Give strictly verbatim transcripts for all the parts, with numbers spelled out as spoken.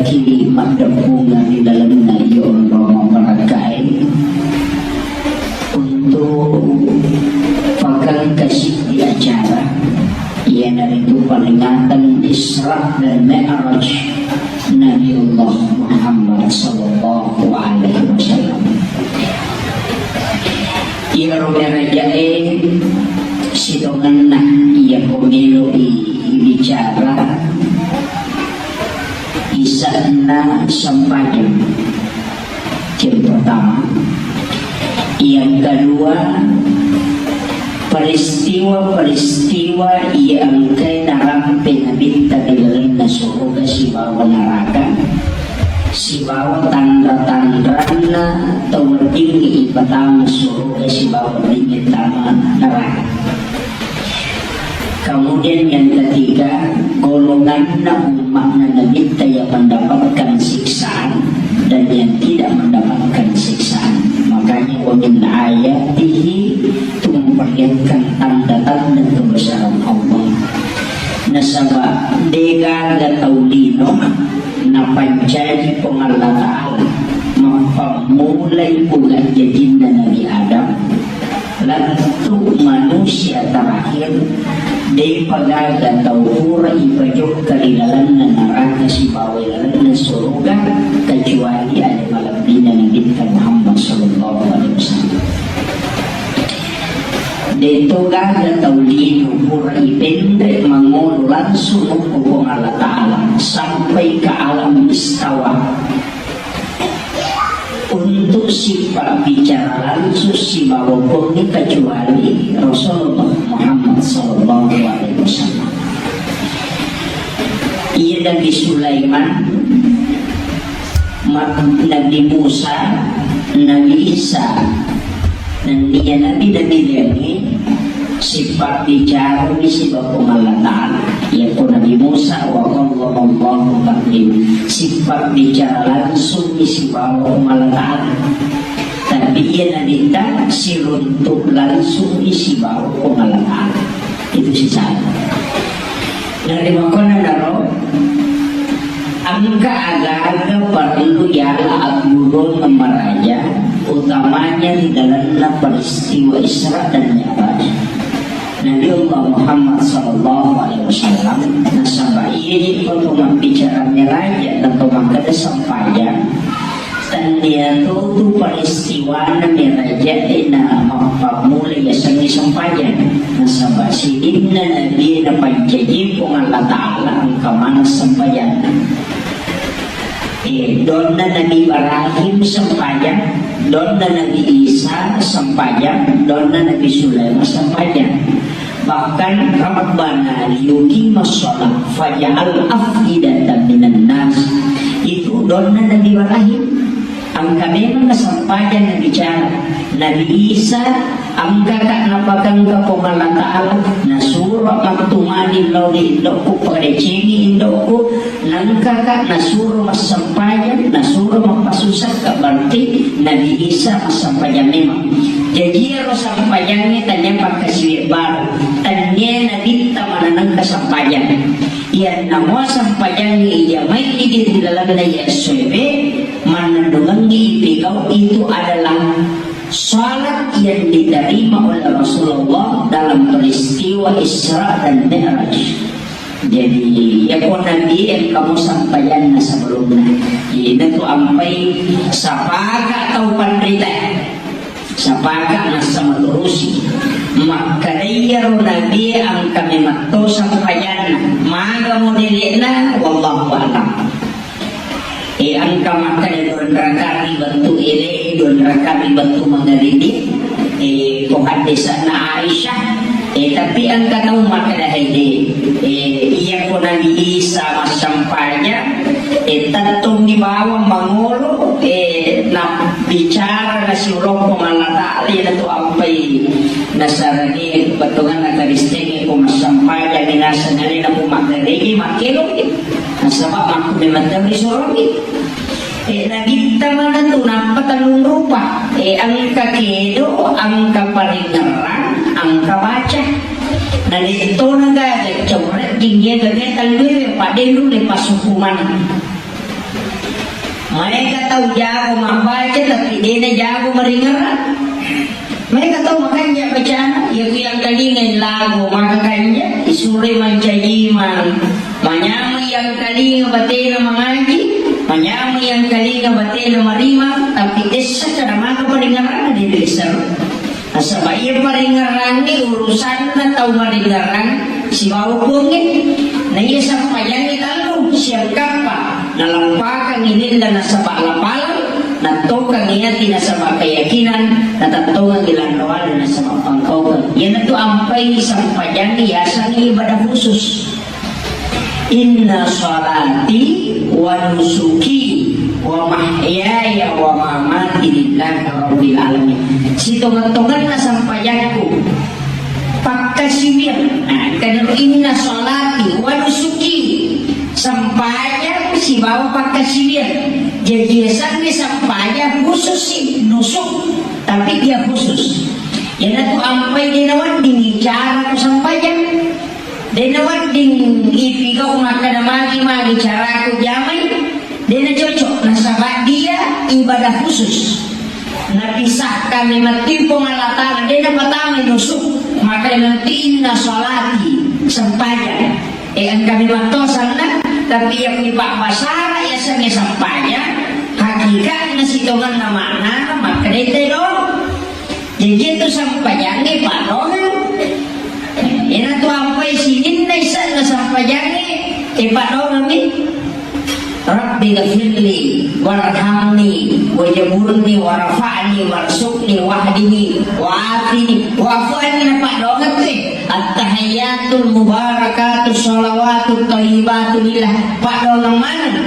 Ki maddeppungeng ri lalenna iya onrong mabarakkae untuk pakengka siddi acara, iyanaritu peringatan Isra dan Mi'raj Nabiullah Muhammad sallallahu alaihi wasallam. Iyaro Mi'raja'e sitongenna iya ko melo'i bicara ise'na sempajang. Yang pertama. Yang kedua, peristiwa-peristiwa iya engkae narampe Nabitta ri lalenna suruga sibawa naraka, sibawa tanra-tanranna tau weddingngi ipatama suruga sibawa weddingngi tama naraka. Kemudian yang ketiga, golonganna umma'na Nabitta yang mendapatkan siksaan dan yang tidak mendapatkan siksaan. Makanya, wa min ayatihi, itu memperlihatkan tanda-tanda kebesaran Allah. Nasaba degaga tau lino napancaji Puang Allah Ta'ala, mappammulai pengajajinna Nabi Adam, lettu manusia terakhir, depa gaga tau pura ipajokka ri lalenna naraka sibawa lalenna suruga, kecuali ale malebbina Nabitta Muhammad sallallahu alaihi wasallam. Deto gaga tau lino pura ipenre mangolo langsung ko Puang Allah Ta'ala sampai ke alam istawa. Untuk sifat bicara langsung sibawa Puang kecuali Rasulullah Muhammad sallallahu alaihi wasallam. Iya Nabi Sulaiman, ma-, Nabi Musa, Nabi Isa, nenniya nabi-nabi laingnge sifat bicarami sibawa Puang Allah Ta'ala. Yako Nabi Musa, wa kallamallahu taklima. Sifat bicara langsung sibawa Puang Allah Ta'ala. Tapi iya Nabitta siruntuk langsung sibawa Puang Allah Ta'ala. Itu sisana. Narimakona naro, engka aga-aga parellu yala aggurung maraja, utamanya di dalamna peristiwa Isra dan Mi'raj. Nabi Allah Muhammad sallallahu alaihi wasallam nasaba iye ko to mabbicara maraja atau makkeda sempajang. Tennia tu tu peristiwana maraja e na mappammula yasengnge sempajang. Nasaba sidinna nabi na pancaji Puang Allah Ta'ala engka maneng sempajanna. Eh, donna Nabi Ibrahim sempajang, donna Nabi Isa sempajang, donna Nabi Sulaiman sempajang. Bahkan, "Rabbana liyuqimus shalah faj'al af'idatan minan nas." Itu donna Nabi Ibrahim. Engka memang kesempatan nabicara Nabi Isa, engka ka napakengka Puang Allah Ta'ala, nasuro mattumani lao ri indokku, padecengi indokku, nengka ka nasuro massempajang, nasuro mappasusakka, berarti Nabi Isa massempajang memang. Jaji iyaro sempajangnge tania pakkasiwiang baru, tania nabitta manenengka sempajang. Iyanna mua sempajangnge iya mai idi ri lalenna iya essoewe, mannennungengngi ipigau itu adalah salat yang diterima oleh Rasulullah dalam peristiwa Isra dan Mi'raj. Jadi, yako Nabi engka mo sempajanna sebelumna. Ina tu ampai sapaka tau panrita. Sapaka nassa maturusi. Makkeda iyaro Nabi engka memetto sempajanna. Maga modelena, wallahu a'lam. E, engka makkeda dua rakaat ri wettu ele, dua rakaat ri wettu magaribi. E, ko haddesanna Aisyah. E, tapi engka tau makkeda hede. E, iya ko Nabi Isa massempajang, e, tettummi bawang mangolo, e, na bicara nasiulokko Allah Ta'ala, iyanatu ampai nasarani bettuanna Kristen ko massempajang naseng alena ko maggarege makkeloki. Nasaba makkude matteru disuroki. E, nabitta maneng tu nappa tellung rupa. E, engka kedo, engka paringerrang, engka baca. Na de'tona gaga corre jingge gaga tellue paddenru le pasuku maneng. Maega tau jago mabbaca tapi dena jago maringerang. Maega tau makanja bacana, iya ku yang kalinga lagu maka kanja, isuroi mancaji mang. Manyameng yang kalinga batena mangaji, manyameng yang kalinga batena marima, tapi dessa kada maka paringerang di desa. Nasaba iya paringerrangnge urusanna tau maringerrang sibawa Puangnge. Na iya sampajangnge tellu, siangkappa nalampakangngi lella nasaba lapaleng, nattokangngi ati nasaba keyakinan, natettongengngi lanroale nasaba pangkaukeng. Iyanatu ampai sampajangnge yasengnge ibadah khusus. Inna salati wa nusuki wa mahyaya wa mamati lillahi rabbil alamin. Sitongeng-tongenna sampajakku, pakkasiwiang. Nah, kan inna salati wa nusuki, sampajang sibawa pakkasiwiang. Jaji yasengnge sampajang khusus si nusuk, tapi dia khusus. Iyanatu ampai de nawedding cara ku sampajang. De nawedding ipigau makkeda magi-magi caraku jamai, de nacocok, nasaba dia ibadah khusus. Napisahkan memang tu Puang Allah Ta'ala, de napatamai nusuk, makkeda memang tu inna salati, sempajang. E engka memang to sanna, tapi yang dipabbasara yasengnge sempajang, hakikatna sitongenna maknana makkeda tedong. Jaji itu sampajangnge paddoangeng. Iyanatu ampai sininna ise'na sampajangnge, e paddoangengmi. Rabbi ghafirli warhamni wajburni warfa'ni warzuqni wahdini wa'afini wa'fu anni, na paddoangeng tu e. At-tahiyyatul mubarakatus shalawatut thayyibatu lillah, paddoangeng maneng.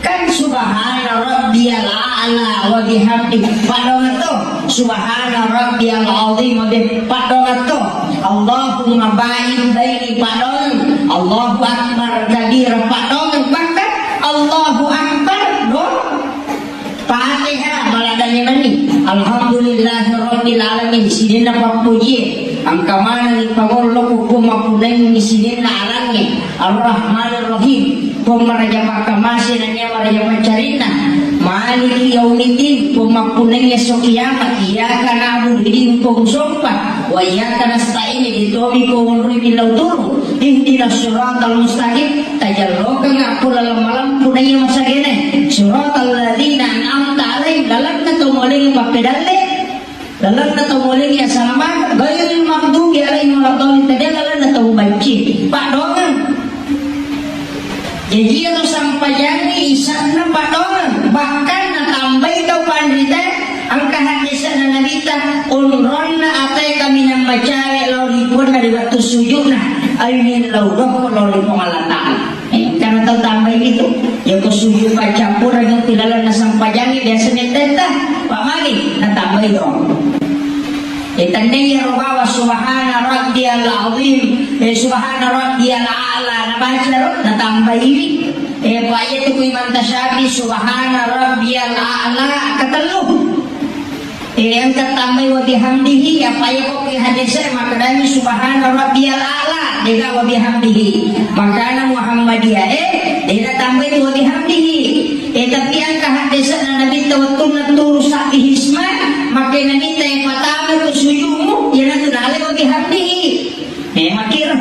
Kan subhana rabbiyal a'la wa bihamdi, paddoangeng to. Subhana rabbiyal azim wa bihamdi, paddoangeng to. Allahumma ba'id baini, paddoangeng. Allahu akbar kabira, paddoangeng. Bahkan Allahu akbar do Fatihah maladani mani. Alhamdulillahi rabbil alamin, sininna pappuji. Engka manengngi pangolo ku Puang mappunnai sininna arangnge. Ar-Rahmanir Rahim, Puang maraja pakkamase nennia maraja paccarinna. Maliki yaumiddin, Puang mappunnai esso kiamat. Iyyaka na'budu, idi Puang sompa. Wa iyyaka nasta'in, idi tomi Puang monroi millau tulung. Ihdinas siratal mustaqim, tajallokeng akko laleng malampu naiya masagene. Siratal ladzina an'amta alaihim, lalenna to mualengngi pappedalle. Lalenna to mualengngi asalamakeng, ghairil maghdubi alaihim waladdallin, tadia lalenna to mubanci. Paddoangeng. Jaji iyaro sampajangnge ise'na paddoangeng. Bahkan natambai tau panrita, engka haddese'na Nabitta, onronna atae kaminang macawe lao ri Puanna ri wettu suju'na, aini lao dokko lao ri Puang Allah Ta'ala. Eh, engka na tau tambai itu. Yako sujud paccappureng pi lalenna sampajangnge biasa mettetta, Pak Magi, natambai dong. Eh, tandai iyaro bawang subhana rabbiyal azim, eh, subhana rabbiyal a'la, nabaca ro, natambaiwi. Eh, apa iya tu ku Imam Tasyafi, subhana rabbiyal a'la, katellu. Eh, engka tambai wa bihamdihi, apa iya ko ke hadese makkedani subhana rabbiyal a'la, dega wa bihamdihi. Makana Muhammadiyah, eh, dena tambai wa bihamdihi. Eh, tapi engka haddese'na Nabitta wettunna turu sabbihisma, makkeda Nabitta, eh, patama ku sujumu, iyanatu nalai wa bihamdihi. Eh, makkiro,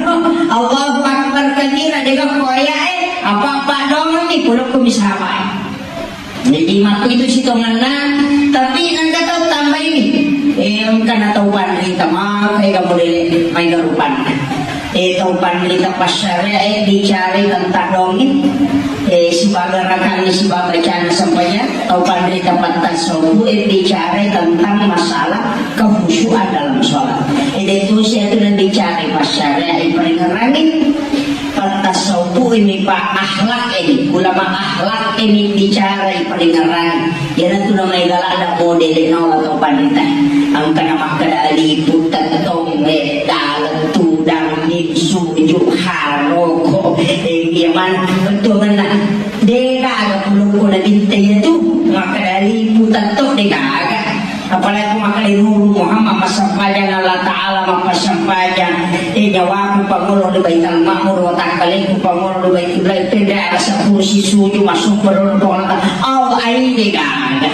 Allahu Akbar kabira, dega ko ayae, apa-apa doang ni, pulokku misama. Jadi, makku itu sitonganna, tapi nangka tau tambai ni. Eh, engka na tau panrita, maka ega modele, mai garupanna. Eh, tau panrita passyariah, eh, bicara tentang dongeng. Eh, sibaga rakang, sibaga bacana sampajang, tau panrita pattasawuf, eh, bicara tentang masalah kehusyuan dalam sholat. Eh, itu sih itu nanti cari passyariah, eh, paringerrangi. Pattasawuf, eh, mi pa akhlak, eh, ulama akhlak, eh, mi bicara, eh, paringerrangi. Iyanatu namai galak ada model nawa tau panrita. Engka na makkeda lipu tettong, eh, dalem tudang, mim suju, haroko. Eh, iya mana? Betul kan? Dega aga pulukku na binte iya tu. Makkeda lipu tettong, dega aga. Apalagi makkeda Nuru Muhammad massempajang Allah Ta'ala, mappassempajang. Eh, nyawaku pangolo di Baitul Makmur, watakkaleku pangolo di Baitul Lail, pendek rasa kursi suju, masuk berdoa Allah. Ai de gaga.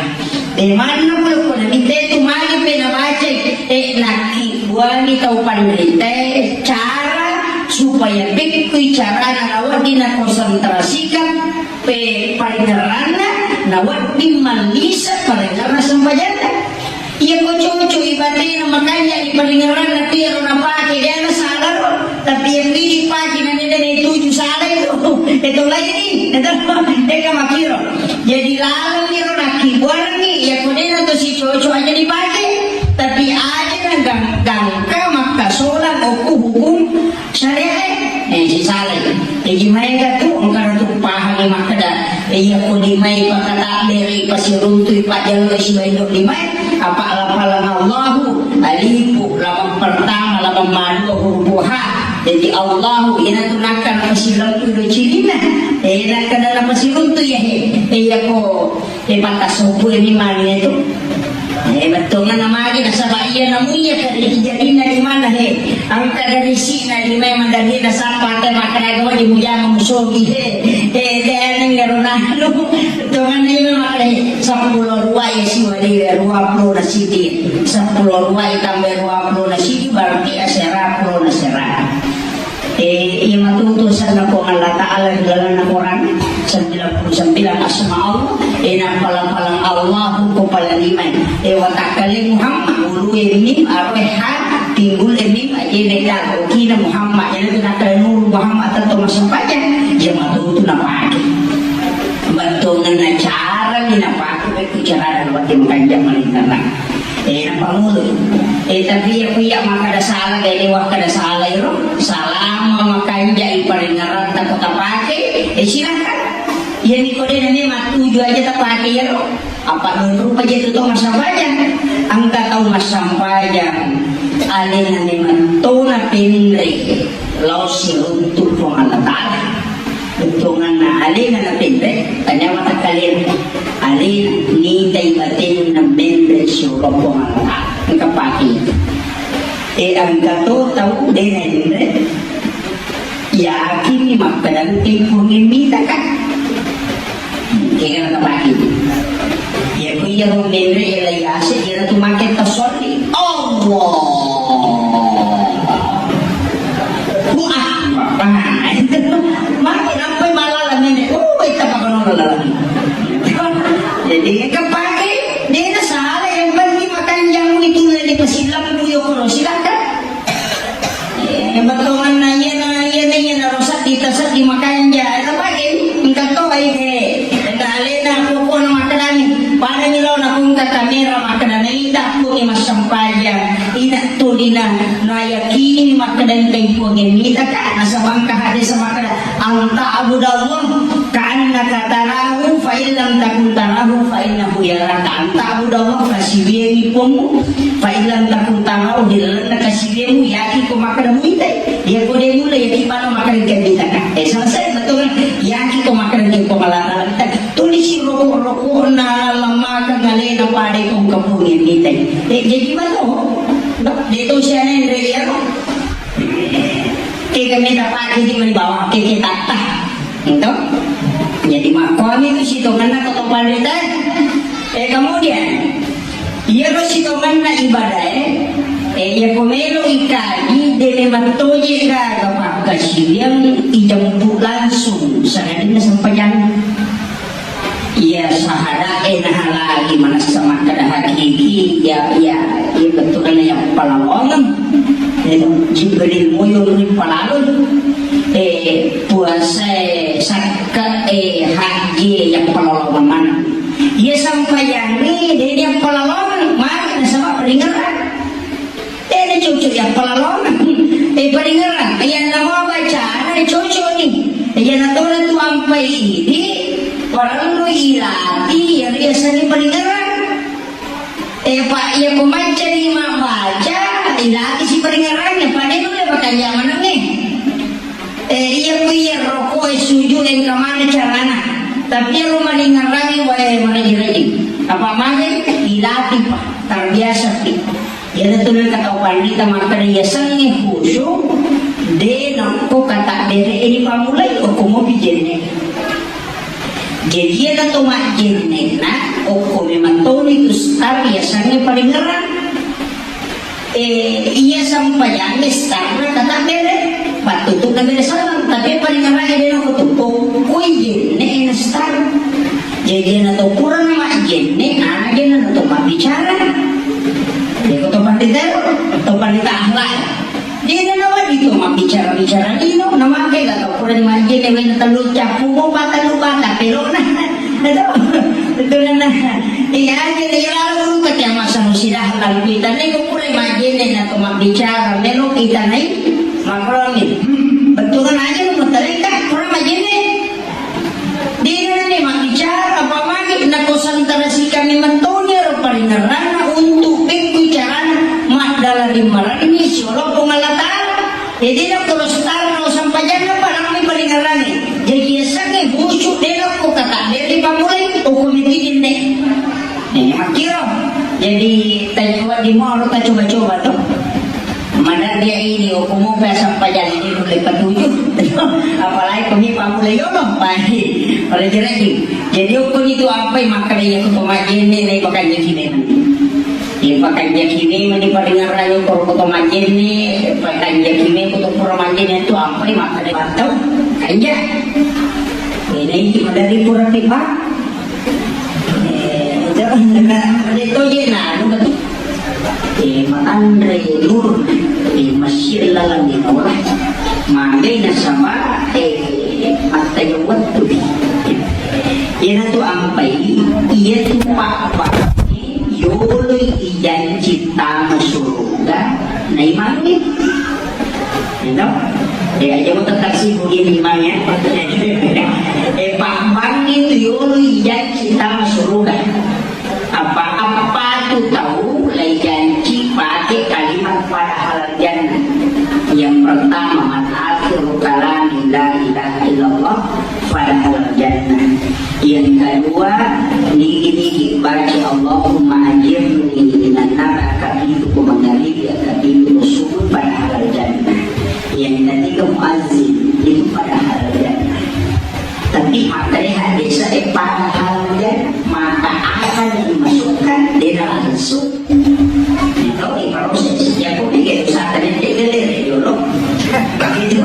De manna pole ko na mite tu magi pe na baca, eh, nakki buani tau panrita, eh, cara supaya bekkui carana na wedding na konsentrasikan pe paringerranna, na wedding mallisa paringerna sempajanna. Iya ko cocok ibatena makanya di paringerranna tiaro na pake dia na salah ro. Tapi yang ini pake na nende ne tuju salah itu. Itu lain ni. Itu eka makiro. Jadi laleng iro nakkibuarengngi, iya ko dena to si cocok aja dipake, tapi aja na gang-, gangka makkasolang okku hukum syariat, eh, si salai. Jadi maega tu engka tu pahami makkeda, eh, iya ko di mai pakatabbere, pasiruntui, pajallo sibawa indo di mai, apa lapaleng Allahu, alifu, lamang pertama, lamang madua, huruf ha. Jadi Allahu, ina tu nakka na pasilempu do cilinna, eh, nakka na pasiruntu ya he, eh, iya ko. E, patta subu e mi mani e tu. E, bettuanna magi nasaba iya namunya kari ijarinna di mana he. Engka dari sina di mai mandari na sampa te makkaraga waji mujama musogi he. E, de neng ero nanu. Bettuanna iya makkare seppulo dua ya siwa di dua puluh na sidi. Seppulo dua ditambah dua puluh na sidi berarti asera puluh na sera. Eh, iya matutu senna Puang Allah Ta'ala ri lalenna Quran, sembilan puluh sembilan asma Allah, eh, napala-palang Allahu ko pala limai. Eh, watakkale Muhammad, ulue mim, aroe ha, tinggule mim, ajene dal, okina Muhammad, jadi tu nakkale nuru Muhammad tetto massempajang, iya matutu napake. Bettuanna cara ni napake, ku cara dan waktu makanjang malintanna. Eh, napangulu. Eh, tapi iya ku iya makkada sala, gani wakkada sala iro. Salama makanja i paringerranta ko tapake. Eh, silakan. Iya mi kode nami mattuju aja tapake iro. Apa nuru paja tu tau massempajang. Engka tau massempajang. Alena memang tona penre. Lao siruntu Puang Allah Ta'ala. Bettuanna alena na penre, tanya mata kalian. Alena nitai batenna menre siolo Puang Allah Ta'ala. Engka pake. E, engka to tau de na enre. Yakin ni makkadang tempo ngemmita kan. Kega na pake. Ya ku iya ro menre ya la yase ya tu make tasoli. Allah. Wah, mane nampai malala nene. Oh, ita pakono lala. Jadi, engka pake, dena salah, yang penting makanjang itu dari pasilang, yo, kalau silakan. Eh, bettuanna iya na, iya na, iya na, rusak di tasek di makanja. Ita pake, engka to, ai, he. Engka alena, pokokna makkedani. Pada ni lo, nakungka kamera, makkedani, ita, aku ni massempajang. Ina Tulina nayakini makkeda engkai Puang e mitaka, nasaba engka hadis makkeda, "An ta'budallah ka'annaka tarahu, fa in lam takun tarahu, fa innahu yaraka." An ta'budallah, kasiwiangi Puangmu, fa in lam takun tarahu, di lalenna kasiwianmu, yaki ko makkeda muitai. Iya ko de mulle, yaki pano makkeda engkai mitaka. Eh, selesai, betul kan? Yaki ko makkeda engkai Puang Allah Ta'ala mitaka. Tulisi roko-rokona lammakeng alena pada iko engka Puang e mitai. Eh, jadi mato. De to siana enre iyaro. Kega meta pake di mani bawang keke tatta. Ento. Jadi makkuami tu sitongenna ko to panrita. Eh, kemudian iyaro sitongenna ibadah e, eh, iya ko melo ikaji de memang toje gaga pakkasiwiang ijempu langsung sangadinna sempajang. Iya sahada e nahalagi manessa makkeda hakiki, iya, iya, iya bettuanna iya palalongeng. Iya Jibril muyung ri palalong. Eh, puasa e, sakka e, haji e, iya palalongeng maneng. Iya sampajangnge, de iya palalongeng, magi nasaba paringerrang. Tena cocok iya palalongeng. Eh, paringerrang. Iya namo bacana cocok ni. Iya natona tu ampai idi, parellu ilati, iya riasengngi paringerrang. Eh, pa, iya ko maccani mabbaca, ilati si paringerrang, pada nulle makanja maneng e. Eh, iya ku iya roko e sujud engka mana carana. Tapi iya lo malingerrangi wae maraji-raji. Apa mage? Ilati pa, terbiasa pi. Iyanatu naengka tau panrita makkeda, yasengnge khusyuk, de nakko katabbere e ripammulai, okko mopi jenne. Jadi, iyana to majjenne'na, okko memang toni tu star yasengnge paringerang. Eh, iya sampajangnge starna katabbere, pattutu'na bere sallang, tapi paringerangnge de' nako tukko, kui jenne' na star. Jadi, iyana to purana majjenne', aja na to mabbicara. Iyako to pandita, to pandita akhlak. De'na nawedding tu mabbicara-bicara lino, namake ga tau pura majjenne' wae na tellu cappu mo, pa tellu bata pelona. Itu, itu nana. Iya, aja ni lalu kete masa nu sidah lalu kita ni ko pura majjenne' na to mabbicara melo kita nai. Makroni. Hmm, betul kan aja nu terika pura majjenne'. De'na ni mabbicara apa magi, nako santara sikami mentoni ro paringerranna untuk bekku carana maddala rimmarenni siolo Puang Allah Ta'ala. Jadi, nako ro star no sampajanna pa nami paringerrangi. Jadi, yasengnge khusyuk de' nako katabbere pammulai, okko miti jenne'. Eh, makkiro. Jadi, tacoba di moro, tacoba-coba to. Mana dia ini, oh, umum biasa pajan ini mulai patuju. Apalagi kami pamula yolo, pai. Pada jereki. Jadi, okko ni tu apa yang makan yang aku pemajen ni, naik makan jadi memang. Di pakan jadi memang di paringerang yang koro koto majen ni, pakan jadi memang koto pura majen itu apa yang makan yang batau, kanja. Ini cuma dari pura pipa. Eh, itu, itu je, nah, anu, eh, matanre nur, eh, masih lalang di bawah. Magai nasaba, eh, mattaja wettu. Iyana tu ampai, iya tu papa, yoloi ijanci tama suruga, naimangi. Gitu? Eh, aja mau tetap sih, mungkin lima ya. Eh, pambangi tu yolo ijanci tama suruga. Apa-apa tu tau lai janci pakai kalimat pada halal jannah. Yang pertama, man akhiru kalami la ilaha illallah pada halal jannah. Yang kedua, nigi-nigi baca Allahumma ajirni minan nar, akabilu ko mangaribi, akabilu ko subuh pada halal jannah. Yang ketiga, muazzin itu pada halal jannah. Tapi makkeda desa e pada halal jannah, maka akan dimasukkan di dalam surga. Kau iproses, ya, kau pikir usaha tadi, dia gelir, ya, dulu. Gitu.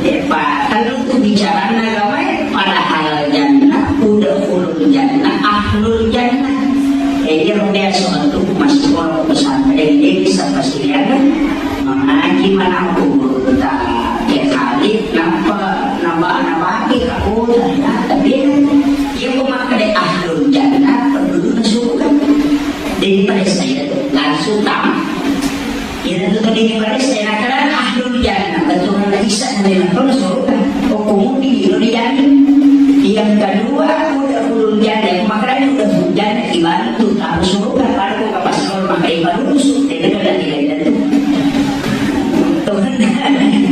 Ya, Pak, kalau itu bicaranya agama, ya, pada halal jannah, udah ulul jannah, ahlul jannah. Eh, dia udah soal itu masih orang pesantren, dia bisa pasti lihat, kan? Mengaji mana aku, tak, ya, kali, nampak, nampak, nampak, aku, ternyata dia, dia pemakai ahlul jannah, penduduk surga. Jadi pada saya tuh, langsung tamat. Iyana tu tadi paressa, nakkeda ahlul jannah, bettuanna isa na memang suruga. Okko mudi lo dijamin. Yang kedua, udah ulul jannah, makanya udah ulul jannah, ibarat tu tamu suruga, pada ko kapas nol maka ibarusu, tidak ada nilai dan tu. Tuhan,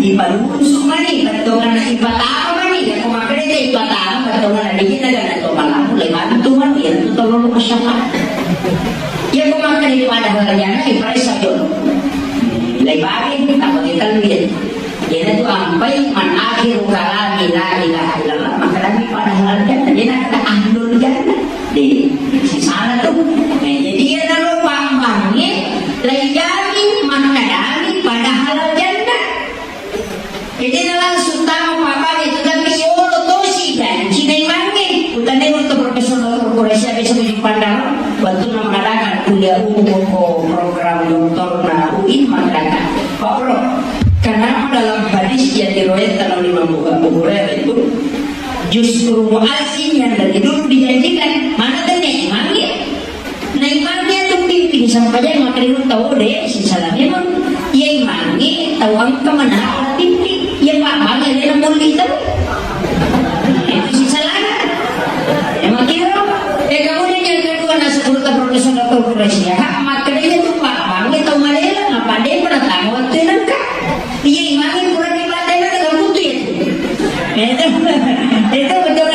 ibarusu mani, bettuanna ipatama mani, ya ko makanya ipatama, bettuanna di kita kan atau malam, mulai bantu mani, ya tu tolong masyarakat. Iya, ko makkeda pada halal jannah, iparessa jolo. Lebih baik, apa kita lihat. Iyana tu ampai man akhiru kalami la ilaha illallah, maka lagi pada halal jannah. Dia nak kata ahlul jannah. Deh, si salah tu. Nah, jadi iyana lo pambangi, lai jami, maka lagi pada halal jannah. Jadi na langsung tama pabbaga itu, tapi yolo tosi janci naimangnge. Utanai untuk Profesor Doktor Quraisy biasa menyimpan dalam waktu mengadakan kuliah umum ko program doktor na U I mengatakan, Pak Bro, kenapa dalam hadis yang diriwayatkan oleh Imam Abu Hurairah itu justru muazin yang dari dulu dijanjikan? Mana tanya imamnya? Naimangnge tu pimping sampajang makkeda tau de, sisalana memang. Iya imangnge tau engka manala pimping. Iya pabbangnge alena mulli tau. Itu sisalana. Ya makkiro. Eh, kemudian yang kedua, nasabutta Profesor Doktor Quraisy, ya, makkeda iya tu pabbangnge tau malela, apa de pernah tahu waktu nengka. Iya, imangnge purani pattena dalam butu ya. Itu, itu betul.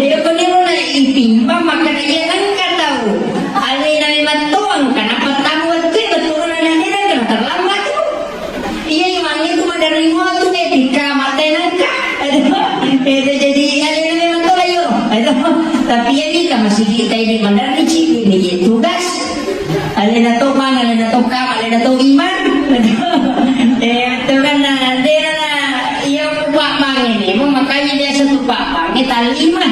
Iya, betul na itimbang makkeda iya engka tau. Alena memang toang, kenapa tamu waktu betul na nena kena terlambat tu. Iya, imangnge tu maderri mo tu ne tika mattena engka. Itu jadi alena memang toang, ayo. Itu. Tapi iya ni ka masigi tai di mandar ni cik ni tugas. Alena to mang, alena to kam, alena to imang. Eh, itu kan na dena na iya pak mang ini. Emang makanya biasa tuh pak mang kita lima.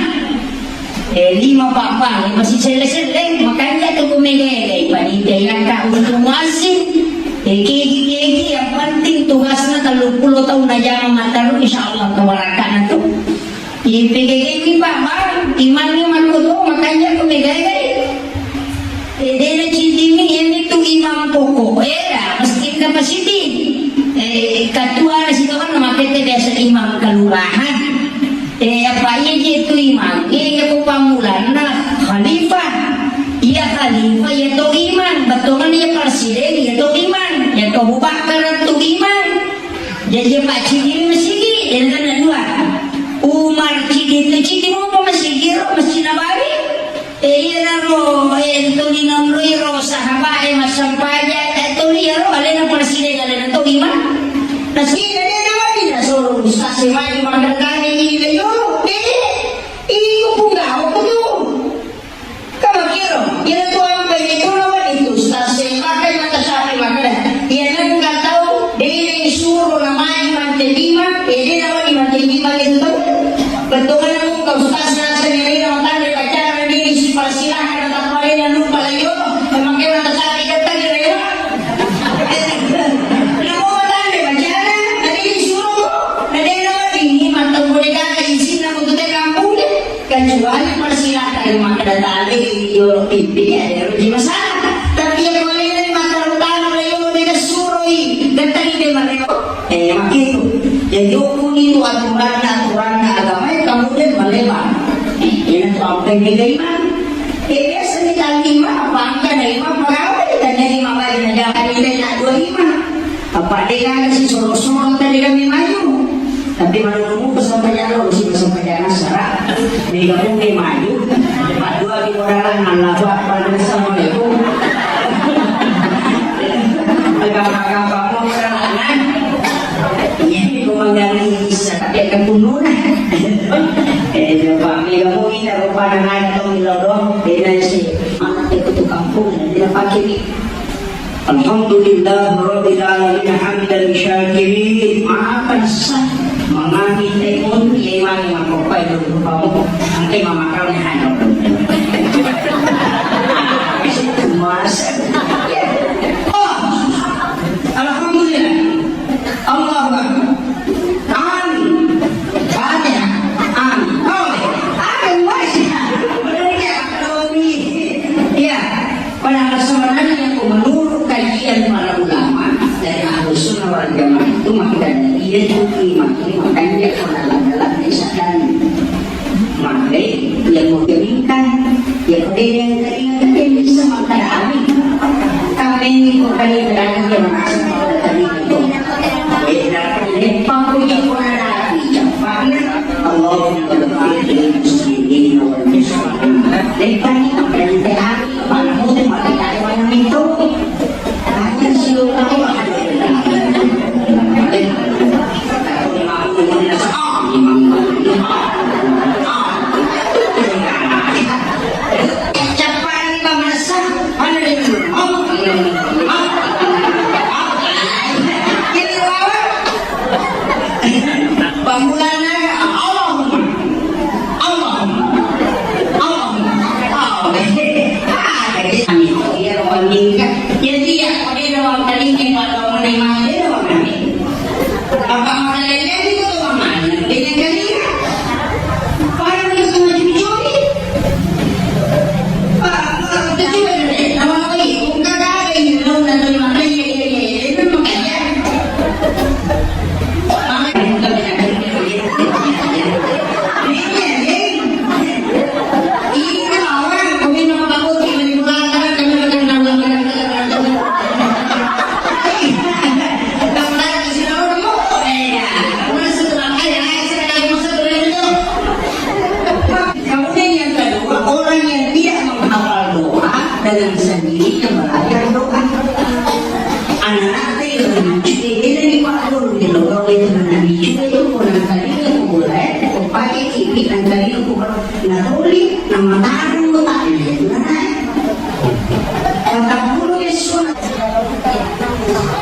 Eh, lima pak mang masih sele-sele. Makanya tuh ku mega-mega panitia yang kak untuk muasin. Eh, kegi-kegi yang penting tugasnya tellu puluh tahun aja mataru, insya Allah kewarakanan tuh. Ipegegemi baba, imangnge makkoto, makanja ko megagai. Dena cidini, iyamitu imang pokok. Era, mestinna pasiddi. Eh, ketua na sibawa na makete biasa imang kelurahan. Eh, apa iya je tu imang? Eh, iya ko pammulanna khalifah. Iya khalifah, iya to imang. Betongan iya presiden, iya to imang. Iya to Abu Bakar tu imang. Jaji paccidini masigi, dan kan dua. Umar cidi tu cidi mau apa masigi ro, Masjid Nabawi. Eh, iya ro, eh, tuli nonroi ro, sahabat, eh, massampaja, eh, tuli ro, alena presiden, alena to imang. Nah, sigi dia nawa ni, nah, solo ustaz, eh, maju makan kami, ini, ini, ini, ini, ini, ini, ini, ini, ini, Kamakiro, iyana tu ampe itu nawa itu ustaz e, maka mata sapi makada. Iyana engka tau, dene suro na maju mante lima, e dene nawa di mante lima itu tau. Betul kan aku ke ustaz nasa ini, ini nawa tanda pacaran, ini si persilahkan, tak boleh dan lupa lagi, oh, memakai mata sapi kata dia, ya. Nawa tanda pacaran, tadi disuruh, na dene nawa di ini mata boleh kata izinna untuk kampung. Kecuali persilahkan makkeda tale jolo pipi, ya, ya, rugi masalah. Tapi yang boleh dari mata utama, ya, jolo de suroi, datang de marewa. Eh, makitu. Jadi, hukum itu aturanna, aturanna agama, ya, kamu de malewa. Eh, ini tuh apa yang beda imam? Eh, biasa nih, tadi imam, apa angka dari imam, apa apa, ya, tadi imam aja, jangan ini, nak dua imam. Apa de gaga si soro-soro tadi kami maju. Tapi malu muka sampai jalan, si sampai jalan serak. Mega pun dia maju. Pak dua di modal, Allahu Akbar, Assalamualaikum. Agak-agak apa modal, kan? Iya, ini kau menggali bisa, tapi akan pununa. Eh, coba, mega pun kita rupa dan ada tong di lodong, beda sih. Mana itu tuh kampung, dan dia pakai ni. Alhamdulillah Rabbil Alamin hamdan syakirin. Makan sah. Mangani teh pun, iya, iman, iman, kopai, dulu, kamu. Nanti mama kau nih, hanya. Mas. Oh. Alhamdulillah. Allahu Akbar. Amin. Fatihah. Amin. Oh. Amin. Masya. Benar ya, Pak Romi? Iya. Pada sebenarnya, menurut kajian para ulama dari Ahlus Sunnah wal Jamaah itu, maka dia itu imam, makanya kalau dalam, dalam misalkan, maka yang mau diinginkan, ya, dia yang teringat, dia bisa makan amin. Kami ini bukan yang berani, dia merasa bahwa tadi itu. Beda, dia pangku, dia pun ada api, cepatnya. Allahumma ghfir lil muslimin wal muslimat. Beda, dia pangku, dia pun ada api. Pamulana, Allahumma, Allahumma, Allahumma, Allahumma. Nama tahu tak lihat mana. Patang puluh ya sunnah.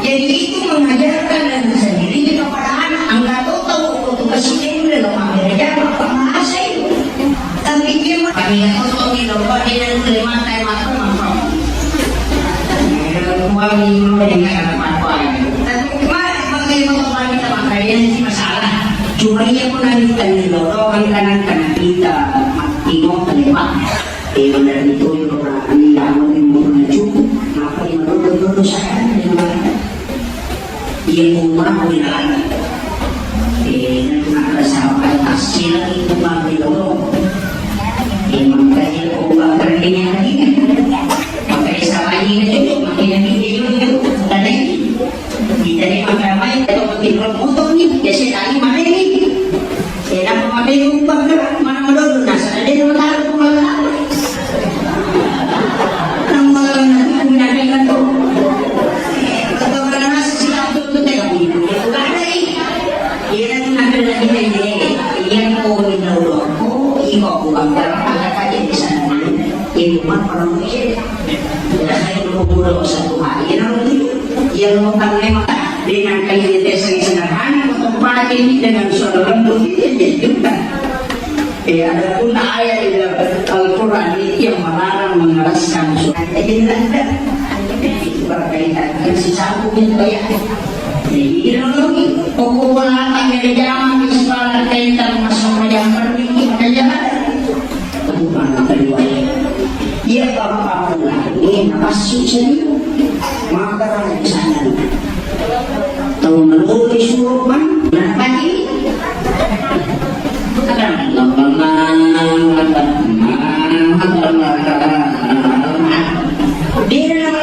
Jadi itu mengajarkan dan sendiri kepada anak. Angkat tahu untuk kasih dia udah lo mampir aja apa masa itu. Tapi dia mah kami nggak tahu tahu di lomba dia yang terima kayak mata mata. Uang lima dengan anak apa. Tapi kemarin pakai mau kembali sama kalian sih masalah. Cuma dia pun nanti tadi lorong kan kanan kanan kita mati mau terima. Eh, benar itu orang anda mau mau cukup. Apa yang mau dodo saya? Iya, umrah ko ina lagi. Eh, na, na, na, sahabat tasila itu mabri lolo. Eh, makanya ko ba berarti nya lagi. Makanya salah ini itu, makanya ini itu, tadi. Kita ini makan apa ya? Kita mau tidur motor nih, biasa tadi mana ini? Eh, na, mabri lupa ke mana madodo, nah, sana dia mau taruh ke mana? Nang malah nanti punya dengan tuh. Atau karena nasi sih, aku tuh tega punya, punya, bukan ada ini. Iya, nanti nanti nanti. Iya, kau minta uang. Oh, iya, kau bukan berapa, ada aja di sana. Ini mah orang ini. Ya, saya dulu guru satu hari, nanti. Yang utang memang dengan kayak sederhana, untuk pakai ini dengan suara lembut, itu dia juga. Eh, adapun ayat di dalam Al-Quran itu yang melarang mengeraskan suara. Jadi, tidak ada. Itu berkaitan dengan si sapu gitu ya. Jadi, ini dulu, pokok bola tak ada zaman di sekolah, kita masuk ke yang pergi, kita jalan. Bukan kedua. Iya, bapak pulang. Ini nafsu sendiri. Maka di sana. Tau melulu disuruh, Bang. Kenapa ini? Beda nama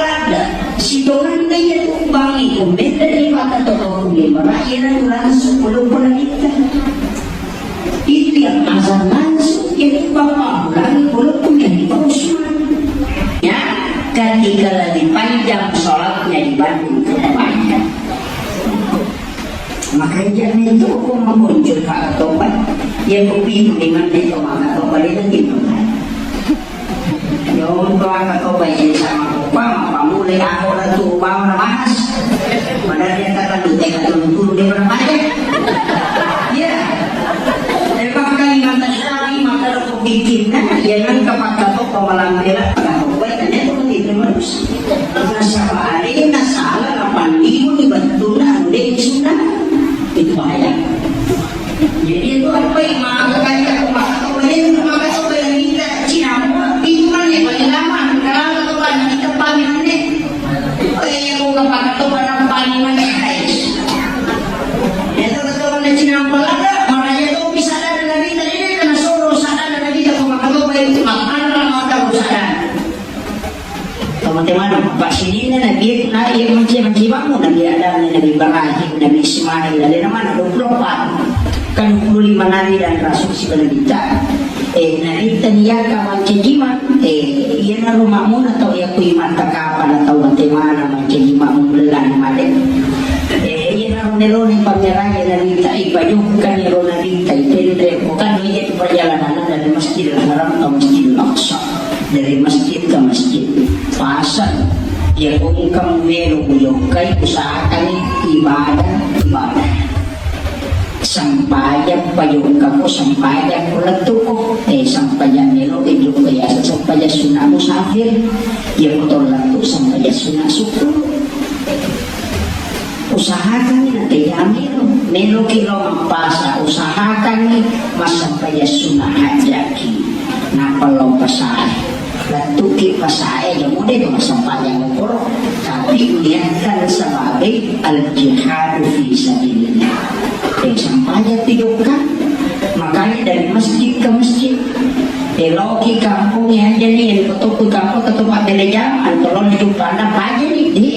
ladda. Sitonganna iya tu bangi, kumbeda di mata toko kumbeda, iya tu langsung belum pernah nikah. Itu yang asal langsung jadi bapak lagi belum punya nikah Usman. Ya, ketika lebih panjang sholatnya dibanding kebanyakan. Makanya jangan itu aku mau muncul Kak Topan. Ya, aku bingung di mana itu Kak Topan itu gitu. Ya, untuk Kak Topan ini sama Topan, apa mulai aku ratu bawa bahas. Padahal dia kata tu, dia kata tu, dia berapa aja. Ya. Dia pakai mata sekali, mata Bikinna, iya nengka pakkatoppa malambela, pakkatoppa tanya tu mati terus. Nasaba alena sala, napalliuni bettunna anu de' sunna. Itu bahaya. Jadi itu apa yang maka kaya aku pakkatoppa, ini maka toppa yang kita Cina, itu mana yang paling lama, kalau toppa yang kita paling aneh. Iya, ko kapakatoppa nappani mani, guys. Iya, to, to, na cinampa ladda, maraja to, bisa ladda, Nabi, tadi deh, kena soro, sadda, Nabi, tak pakai to, baik, makan, makan, sadda. Teman-teman, Pak Sinina, Nabi, Nabi, Nabi, Nabi, Nabi Ibrahim, Nabi Ismail, ada nama, dua puluh empat. Kan dua puluh lima Nabi dan Rasul si Nabi. Eh, naritta niyaka mancajima, eh, iyanaro mammuna tau yakku imatta kapana tau matemana mancajima mulellani made. Eh, iyanaro neloni pammeraja naritta, ipajokkani ro naritta, itenre, bukan iya tu perjalanan dari Masjidil Haram ke Masjidil Aqsa, dari masjid ke masjid. Pasang, ya, engka melo kujokkai, usahakan ibadah, ibadah. Sempajang pajokkako, sempajang ko lettuko, eh, sempajang melo, eh, jokka yaseng sempajang sunna musafir, iya ko to lettu sempajang sunna suku. Usahakan na tega melo, melo ki lo mappasa, usahakan massempajang sunna hajjaki, nappa lo pasae. Lettuki pasae, aja mude tu massempajang lokoro, tapi niatkan sebagai al-jihadu fi sabilillah. Eh, sempajang pi jokka, makanya dari masjid ke masjid. Eh, loki kampung ya, jadi yang betul kampung ketemu beda jam, atau lo di depan apa aja nih, di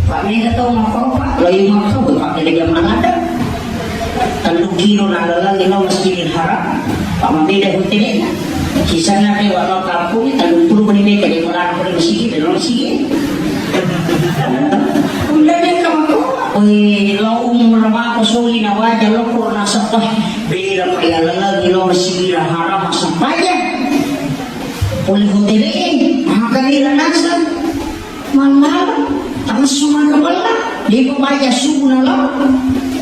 Pak, mega tau makkoro, Pak. Lao iya makkoro, Pak, beda jam ladda. Tellu kilo na lalang lao Masjidil Haram. Pak, mabeda hotelnya. Kisahnya kayak walau kampung, tellu puluh menit aja, malah aku di masjid, di masjid. Udah deh, kamu. Wih, lo umur berapa aku soli na wajar lo kok nasab, wah, beda, Pak, ya, lalang lao Masjid Sira harama sempajang. Pole hotele, maka nira nasa. Mallala, terus maka bella. Dia baca subuh nalo.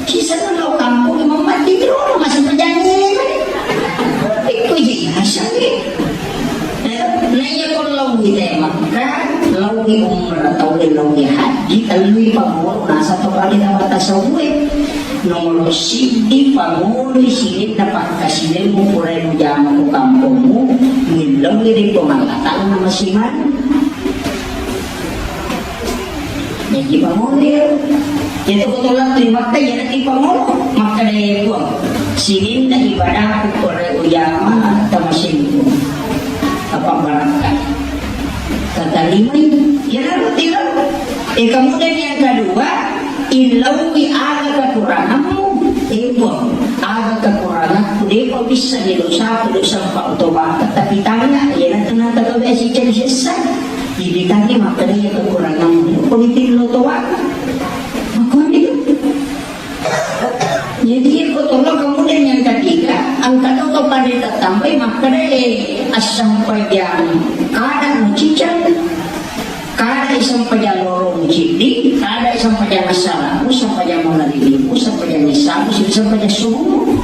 Kisah nalo kampung mamati dulu masih pejangi. Ikut je asal ni. Naiya ko laowi te Makkah, laowi umrah, tau laowi haji, tellui pangolo, nasa to pale na mata saue. Nomoro siddi pangoloi sininna pakkasilemmu purae mujama ko kampommu, muillaui ri Puang Allah Taala na masimang. Jaji pangolo iyaro. Iya to ko to lattu ri Makkah, iya nati pangolo. Makkeda, "E Puang, sininna ibadahku pole ujama tamasingku. Apa barakka." Tatarimai. Iyanaro tiro. E, kemudian yang kedua, illaui aga kekuranganmu. E Puang, aga kekuranganku, depa bisa di dosaku, dosa pa utoba. Tapi tanya, iyanatu nata kau besi cari sessa. Jadi tanya, makkeda iya kekuranganmu. Ko ditillo toba. Makkoni. Jadi, iko tolong kemudian yang ketiga, engka to to pada tatambai makkeda, e, assampajang kada mucicang, kada sampajang loro muciddi, kada sampajang assalamu, sampajang mangaribimu, sampajang isyamu, sampajang subuhmu.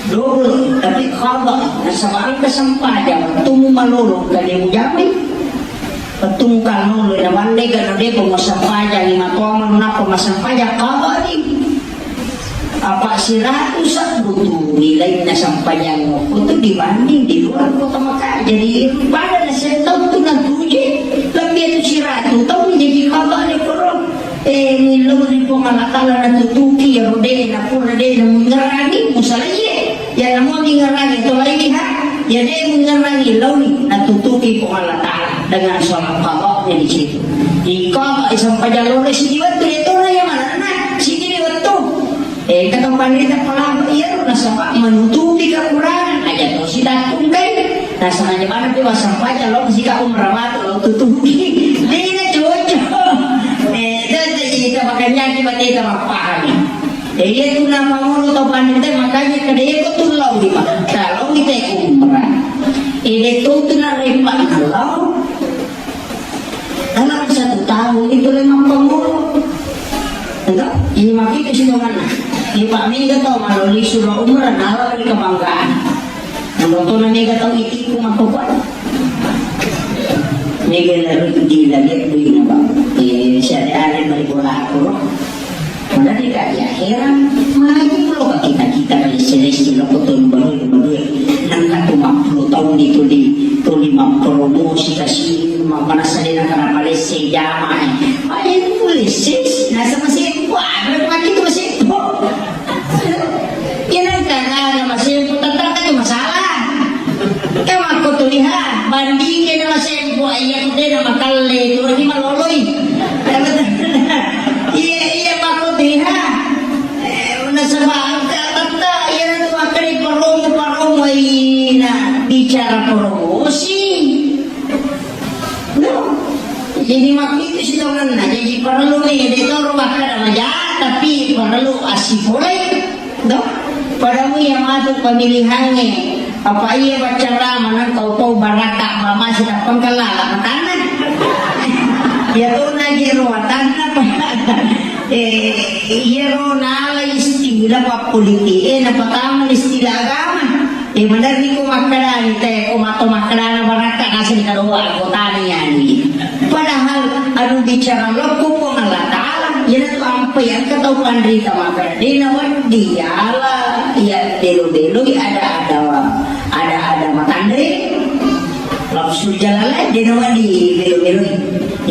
Double, tapi qada, nasaba engka sampajang, wettumu malolo, engka de mujamai. Wettu mukallolo na balle gana depa massempajang, lima tomeng nappa massempajang, qadani. Apa siratu sabbu tu nilainna sempajang okko tu dibanding di luar kota Mekah. Jadi pada na setau tu na tuje, lebbi tu siratu tau jadi qadani koro. E, millau ri Puang Allah Taala natutuki iyaro de na pura de na mungerangi musalaiye. Iya namo mingerangi tolaiha, iya de mingerangi launi natutuki Puang Allah Taala dengan sholat qadanya di situ. Di qada isempajang loro sidi wettu, iya tona iya manenna sidi wettu. E, kata pandita pelama iyaro nasaba menutupi kekurangan, aja to sidakkungkai. Nasaba aja mana pe wasempajang lo sika umrah watu lo tutuki. Dena cocok. E, itu jadi kita makanya kita tidak mapahami. Jadi, itu nama mulu tau pandita, makanya kada iko tu lao di Makkah, lao di te umrah. Ede tu tu na repa na lao. Dalam satu tahun itu lima pengulu. Enggak? Ini makin itu sih mana? Ini Pak Mingga tau malu di surau umrah, nalo di kebanggaan. Nonton mega tau itiku makkopa. Mega lalu di lagi duina bang. Eh, siare-are bali bola aku. Mana di kaki akhiran, maju lo kita-kita bali selesi lo kotong baru baru. Nang katu mampulu tahun itu di tuli mampromosi kasih mana sadena karena Malaysia jamaah. Paling Malaysia nasa masih wah berarti itu masih. Iya nengka na masempo, tetap itu masalah. Kan makko tuliha, bandingke na masempo, iya ku de na makalle, tu lagi maloloi. Iya, iya, makko tuliha. Eh, nasaba engka tetta, iya na tu makkeda paromo, paromo, ina bicara promosi. No. Jadi makkitu sitongenna, jadi parellu ni, de toro makkeda maja, tapi parellu assipolai. Do? Pada mu iya matu pemilihannya. Apa iya bacara manang kau tau baraka mama sida pengkelala matana. Ya to na jero matana. Eh, iya ro nala istilah pa politik, eh, na pertama istilah agama. Eh, maderri ko makkedani te, ko matto makkedana barakka naseng kadoa anggotana yani. Padahal anu bicara lokko Puang Allah Taala, iyanatu ampai engka tau panrita makkeda, de nawedding yala, iya belo-beloi ada-ada, ada-ada matanre. Lafzul jalalain de nawedding belo-beloi.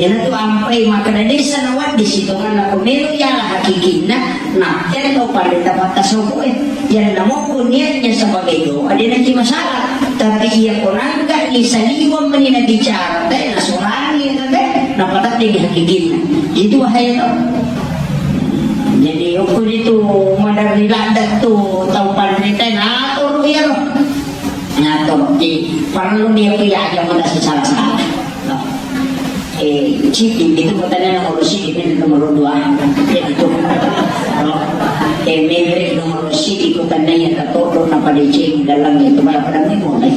Iyanatu ampai makkeda desa nawedding sitongenna ko melo yala hakikinna, na tero panrita patta sopoe. Yang namo niatnya sebagai doa, de naki masalah. Tapi iya ko nangka ni saliweng meni na bicara, te na sorani te, na patatte di hakikinna. Itu bahaya to. Jadi okko itu maderri ladde tu tau panrita na turu iyaro. Ngatur, jadi perlu dia pun ya aja mau kasih salah-salah. Eh, cheating itu katanya nomor siji, ini nomor dua. Ya, itu. Temere nomor sidi ko tanai ya tatodo na pada ceng dalam itu pada pada memulai.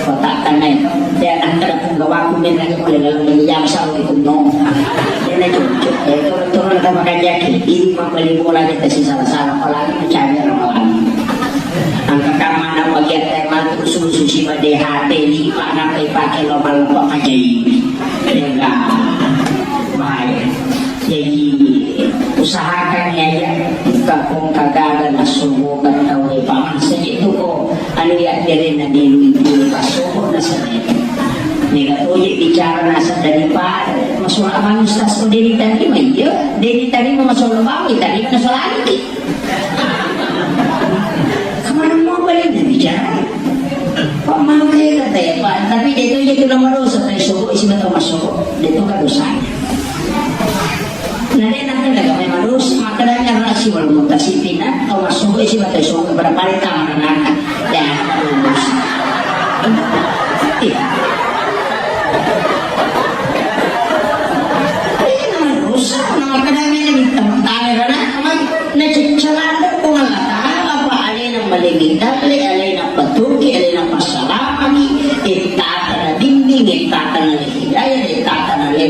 Kotak tanai. Dia nak kada punggawaku menang mulai dalam jam sahur itu no. Dia nak cucuk. Eh, turun-turun kita makan jaki. Ini membeli bola kita si salah-salah. Apalagi mencari orang lain. Angka kamana bagian tema susu si D H T lipa, napa ipake lo malpa pajai. Enggak. Bahaya. Jadi, usahakan ya, ya, engka pong kagaga nasobokan tau e, paman saja itu ko, anu ya, biarin na dulu itu, pasobo na saja. Mega toje bicara nasa daripada, masola bang ustaz ko deni tarima, iya, deni tarima masola bang, tarima nasola lagi. Kemana mau balik bicara? Pak, maaf ya, kata ya, Pak, tapi dia itu, dia itu nama dosa, tapi sobo, isi mata masuk, dia itu kan dosanya. Nah, dia nak kena kami harus, makanya rasi wal mutasifina, kau masuk, isi mata sobo, berapa hari tamat anak, ya, lulus. Eh. Eh, nama dosa, nama kadang ini minta, minta, karena, nama, nah, cek-, celana, Puang Allah Ta'ala, Pak, alena malengi dalle, alena patuki, alena passalamaki, ettata na bimbing, ettata na le hidayah, ettata na le.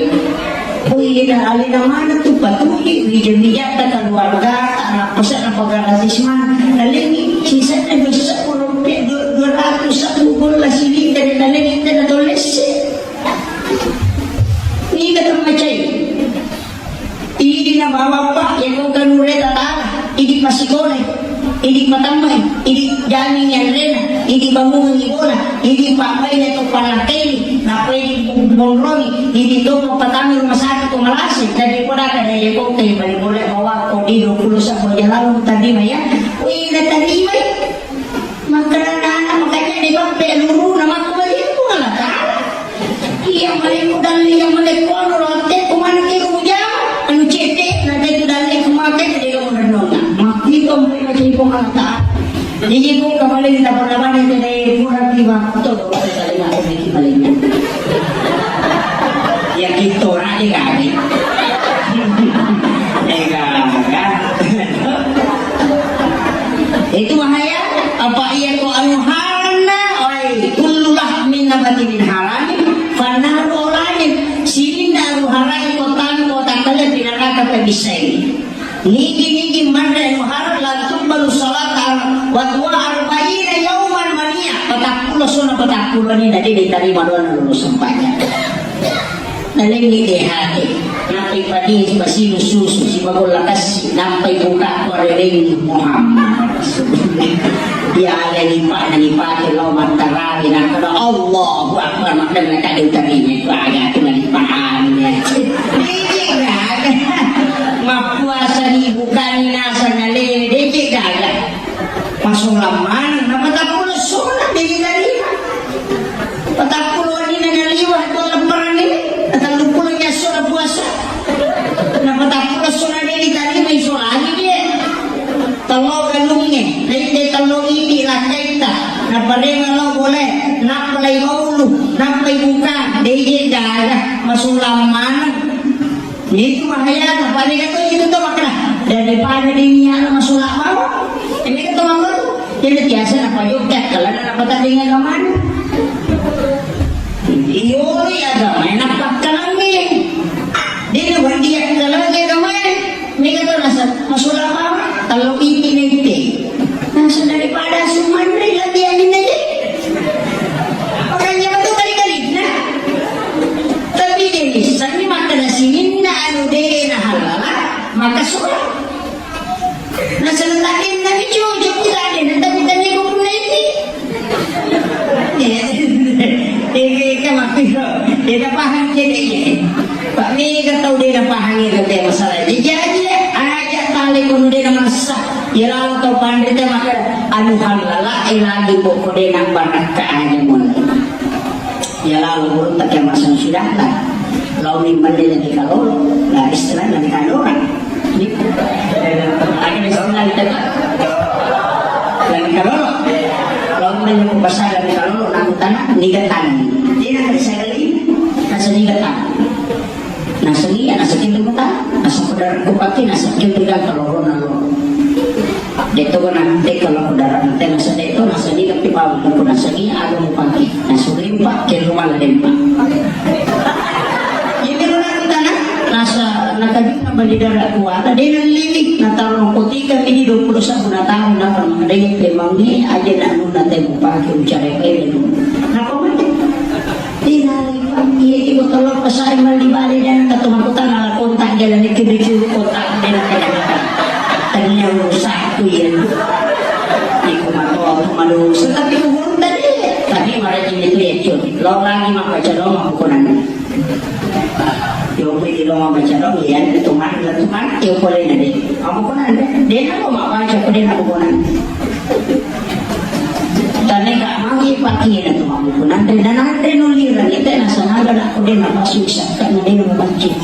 Kuina alena mana tu patuki, wija-wijata keluarga, tanah pesan apa gratis mana, nalengi, sisanya dua sepuluh, dua, dua ratus sepuluh bola siling dari nalengi, dan atau lesse. Niga temmacai. Idi nabawa pa, yako kanure tatala, idi pasikole, idi patambai, idi jani yanrena, idi bangungi bola, idi pambai atau panakai, napa idi bonroni, idi to patami rumah sakit ko malase, jadi koda kada yako kai bali bola bawa ko di dua puluh satu jalan tadi maya, wih na tadi mai. Makkedana anak, makanya di bampe luru na makkuwajib Puang Allah Ta'ala. Iya, male mudalli, iya, male kuano, lotte, kumana ki rujama, anu cete, na tetu dalli, kumake, jadi kamu renungan. Makki to male macam Puang Allah Ta'ala. Jadi, Puang, kembali kita pernah mana itu dari kurang lima, betul, betul, kali nggak ada lagi palingnya. Ya, kita orang aja kali. Eh, kan? Itu bahaya. Apa iya ko anu haramna, oi, kullu lahmin nabati min haramin, fannaru aula bih. Sininna anu haram ko tang ko tangkale pinaraka pebisai. Nigi-nigi manre anu haram la tuqbalu salata wa huwa arba'ina yauman mania. Patappulo sona patappulo ni, jadi diterima doa lulus sempatnya. Nalengngi D H T, nappai padi, pasilu susu, sibagolla kassi, nappai buka ko rerengngi Muhammad Rasulullah. Iya, aga lipa'na lipake lao mattarawi, nakkeda Allahu Akbar, makkeda kade utarima itu aga tu nalipahami. Dece gaga. Mappuasa ni bukani nasang nalele, dece gaga. Masulang maneng, napatappulo sona, dece tarima. Patappulo wenni na naliwa, to lepperanni, na telluppulo nyasso na puasa. Na patappulo sona de ditarima isolani dia. Tello galungnge, rede tello idi lakkaita, na parema lao bole, nappa lai maulu, nappa ibuka, deje gaga, masulang maneng. Itu bahayana, paling itu itu tuh makna. Daripada dia niat masuk bawah, ini ketemu aku. Jadi biasa apa juga kalau ada apa tadi nggak kemana. Iyo, iya agama enak pakkalangi. Dia udah dia kalau dia kemana. Mega to nasa, masuk apa? Tello idi nete. Nasa daripada sumanri lagi angin aja. Makanya betul kali-kali. Nah, tapi dia misalnya makan nasi ninna anu dena halala, maka suka. Nasa tadi nabi cucu kita ada, tapi tadi aku pun ini. Iya. Iya, iya, iya, maksudnya. Iya, paham jadi. Pak, mega tau de napahangi tentang masalah. Jadi, aja tali kono de namaressa. Iya, lalu tau panrita maka anu halala, eh, lagi pokok de nambarakka aja mon. Iya, lalu burung tak masang sudah lah. Lau memang de lagi kalau, lah istilah lagi kalau orang. Ini, eh, ada istilah kita. Lagi kalau, lau memang pasal lagi kalau, nak tanah, niga tanah. Dia nak sekali, kasih niga tanah. Naseng iya, naseng itu mata, naseng pada kupati, naseng itu tinggal kalau roh nalo. Detto ko na, teka lo dara, tena sa detto, na sa ni tapi bawang, ko na sa ni, aga mupake, na surimpa, ke rumah la dempa. Jadi lo na tana, na sa, na kaju na bali dara kuata, de na lili, na taro ko tiga mini dua puluh satu na taro na pernah ada yang memang ni aja na nuna temu pake ucare pe na pamane. Ina, iya, ibu tolong pesan mali bali dan ketemu aku tanah kontak jalan itu di kiri kontak dengan dengan. Tanya rusak tuh ya. Ibu mah tuh aku malu. Tapi umur tadi, tapi marah ini tuh ya cuy. Lo lagi mah baca doang aku konan. Yo, pwede lo mah baca doang ya. Itu mana, itu mana? Yo, boleh nanti. Aku konan deh. Dia aku mah baca, dia aku konan. Taneka magi pakena tu mabukku nanre, dan nanre nulirang ita nasanaga nakko de napasu isakka na de nabancing.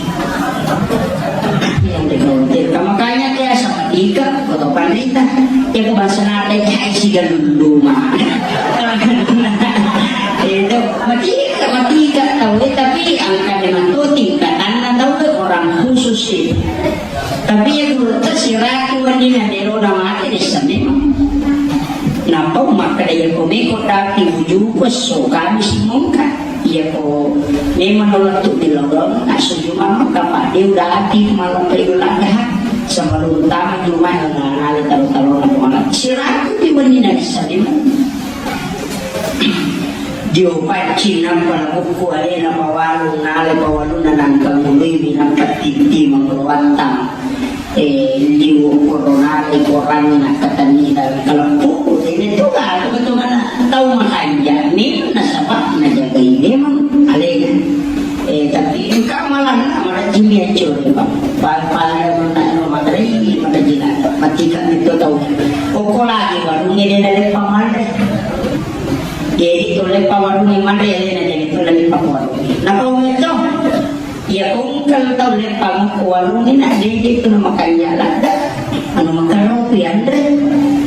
Yang de kau de makanya ke sama tiga kota pandita ya ke bahasa nate kai siga lulu mah. Itu matika matika tau, eh, tapi angka memang tu tingkatanna tau, eh, orang khusus sih. Tapi iya gurutta siratu wenninna de rona mate dessa memang. Nappa makkeda iya ko meko dati ujuku esso kami simongka. Iya ko memang lettu di lorong, assu juma maka pade udah ati malam Idul Adha. Sebelum utama juma yang nale taro-taro na siratu di wenninna dessa memang. Dio paccing nampa nabukku alena pawalung, nalai pawalunna nangkangului nampa titti mangolowattang. Eh, liu koronai korangi nakkatanni dalam kaleppu. Ini tu kan betul mana tau makanja ni nasaba najagai memang alena. Eh, tapi engka malah na marajini accoe, Pak. Pal-, pal-, na, na, materai, materai, matika itu tau. Koko lagi warungnge de naleppa manre. Jadi tu leppa warungnge manre, ya, na, jadi tu leppa warungnge. Nah, kau itu, ya, kau kan tau leppa warungnge, nah, jadi tu nama kaya ladda. Anu makarro tu yanre.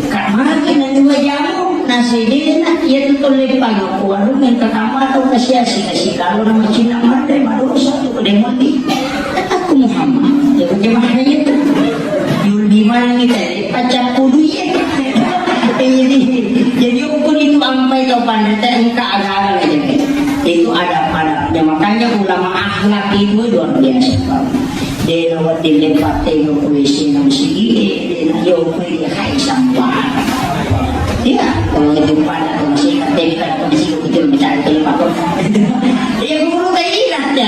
Kak magi na dua jamu, na sedena, iya tu tolle pano ko warung yang pertama atau kasiasi, kasi kalau nama Cina manre, madosa tu ko demoni. Aku Muhammad, ya bagaimana itu? Yul di mana kita, pacak kudu ya. Jadi, jadi aku itu ampai tau pandai, tak engka agama aja. Itu ada pada, ya makanya ulama akhlak itu luar biasa. Dena wedding leppattengngo ko W C na masigi'e, dena yo ko hai sampah. Iya, kalau itu pada ko masigi'e, tapi kalau ko masigi'e ko tidak bisa terima ko. Iya, guru tadi nanti,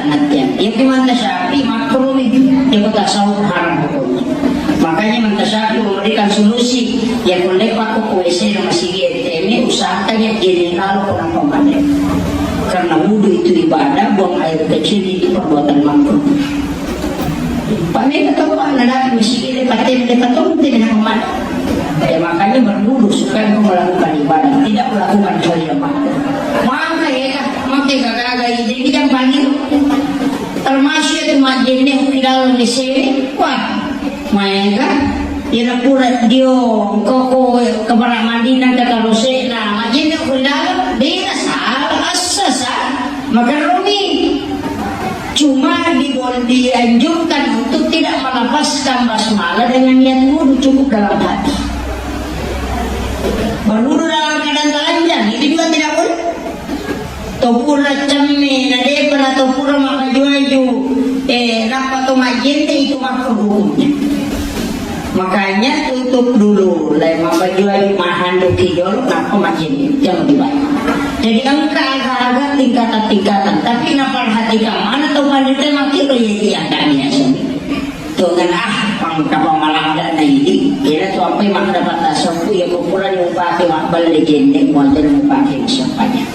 nanti. Iya, di mana sapi makro itu, dia kota saut haram hukumnya. Makanya Imam Syafi'i memberikan solusi, ya ko leppakko ko W C na masigi'e, teme usahakan ya general ko nappa mandi. Karena wudhu itu ibadah, buang air kecil itu perbuatan makruh. Pameka tau, Pak, nadaki masigi'e, patteme, patonte, na pemana. Ya, makanya berwudu supaya engkau melakukan ibadah, tidak melakukan hal yang makruh. Maka ya, maka gaga ini yang paling termasuk itu majene di dalam W C. Wah, maega, ira pura dio engkau ko kamar mandi nang kata rosena, majene di dalam, dena salah, asa sa, makaroni. Cuma dibol-, dianjurkan untuk tidak melafazkan basmalah dengan niat wudu, cukup dalam hati. Berwudu dalam keadaan telanjang, itu juga tidak boleh. To pura cemme, na depa na to pura makkaju-aju, eh, nappa to majjente, itu makruh hukumnya. Makanya tutup dulu, lai mabbaju-baju, mahanduki jolo, nappa majjenne, jangan dibayar. Jadi engka aga-aga tingkatan-tingkatan, tapi naperhatikan mana tau panrita makkiro, ya, iya, kami asli. Tuh kan, ah, pang kapang malam dan na ini, kira tu apa yang makkeda tasawuf, ya, kukuran yang pakai mabbal legende, muatan yang pakai masyarakat.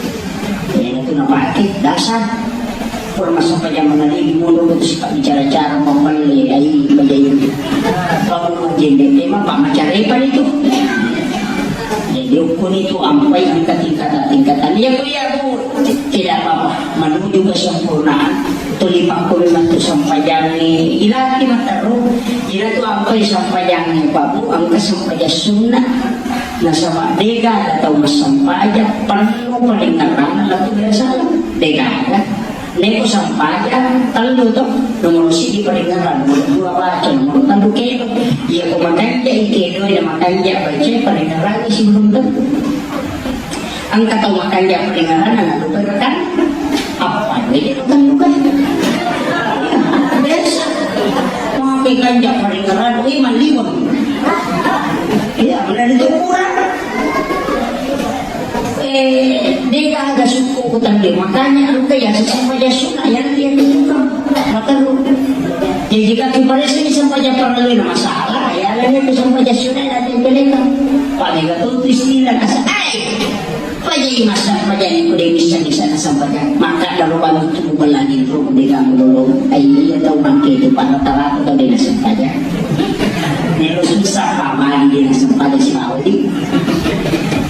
Iya, itu napake dasar. Pura massempajang mangaligi mono ko sipa bicara-cara mamalle ai bajai. Kamu majende memang pamacarepan itu. Jadi ukun itu ampai angka tingkatan-tingkatan. Ya, Bu, ya, Bu. Tidak apa-apa. Menuju kesempurnaan. Tuli pakko memang tu sempajangi. Ilati matero. Ila tu ampai sempajangi, Pak Bu. Angka sempajang sunnah. Nasaba dega ada tau massempajang. Perlu paling ngerang. Lalu biasa. Dega ada. Neko sempajang tellu to, nomoro siji paringerang, nomoro dua baca, nomoro tellu kedo. Iya ko makanja i kedo, iya makanja baca, paringerang i sebelum tellu. Engka tau makanja paringerang, anak lupa rekan. Apa dia itu kan bukan? Biasa. Mau kanja paringerang, wih maliwang. Iya, benar itu kurang. Eh, de gaga sukku ku tande, makanya engka ya sesempajang sunna ya dia tunjukkan. Maka lu, jadi kaki parese ni sempajang parallu na masalah, ya lah dia sempajang sunna ya dia belekan. Paling gak tuh istilah kasa, ai, pajai masa pajai ku de bisa bisa na sempajang. Maka dalam bantu tu belani ro de kamu dulu. Ai, iya tau mangke tu pada tarak tu de na sempajang. Nero susah pamali de na sempajang si Maudi.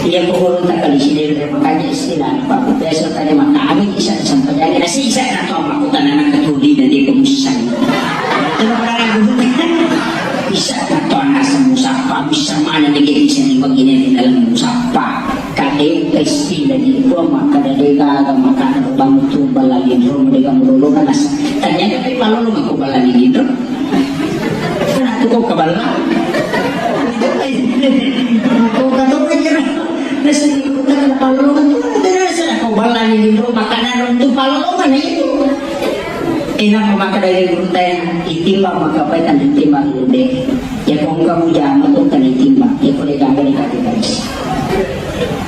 Iya, pokoknya tak kali sini, makanya istilah Pak Profesor tadi maka kami bisa sempajang, nasi bisa atau aku tanah ketuli dan dia pemusang. Itu orang yang bisa atau anak semusapa, bisa mana dia bisa di begini di dalam musapa. Kadé pesti lagi gua maka dari gaga maka bantu balai drum dengan dulu kan. Ternyata di malu lu ngaku balai drum. Kenapa kok kebalang? Kok kata kira nasi kita malu kan tuh ada rasa kok balai drum maka dalam tuh malu kan itu. Ina maka dari guru tanya, itimbang maka apa kan itimbang guru deh. Ya kong kamu jangan tuh kan itimbang. Ya kau dia gaga di kaki terus.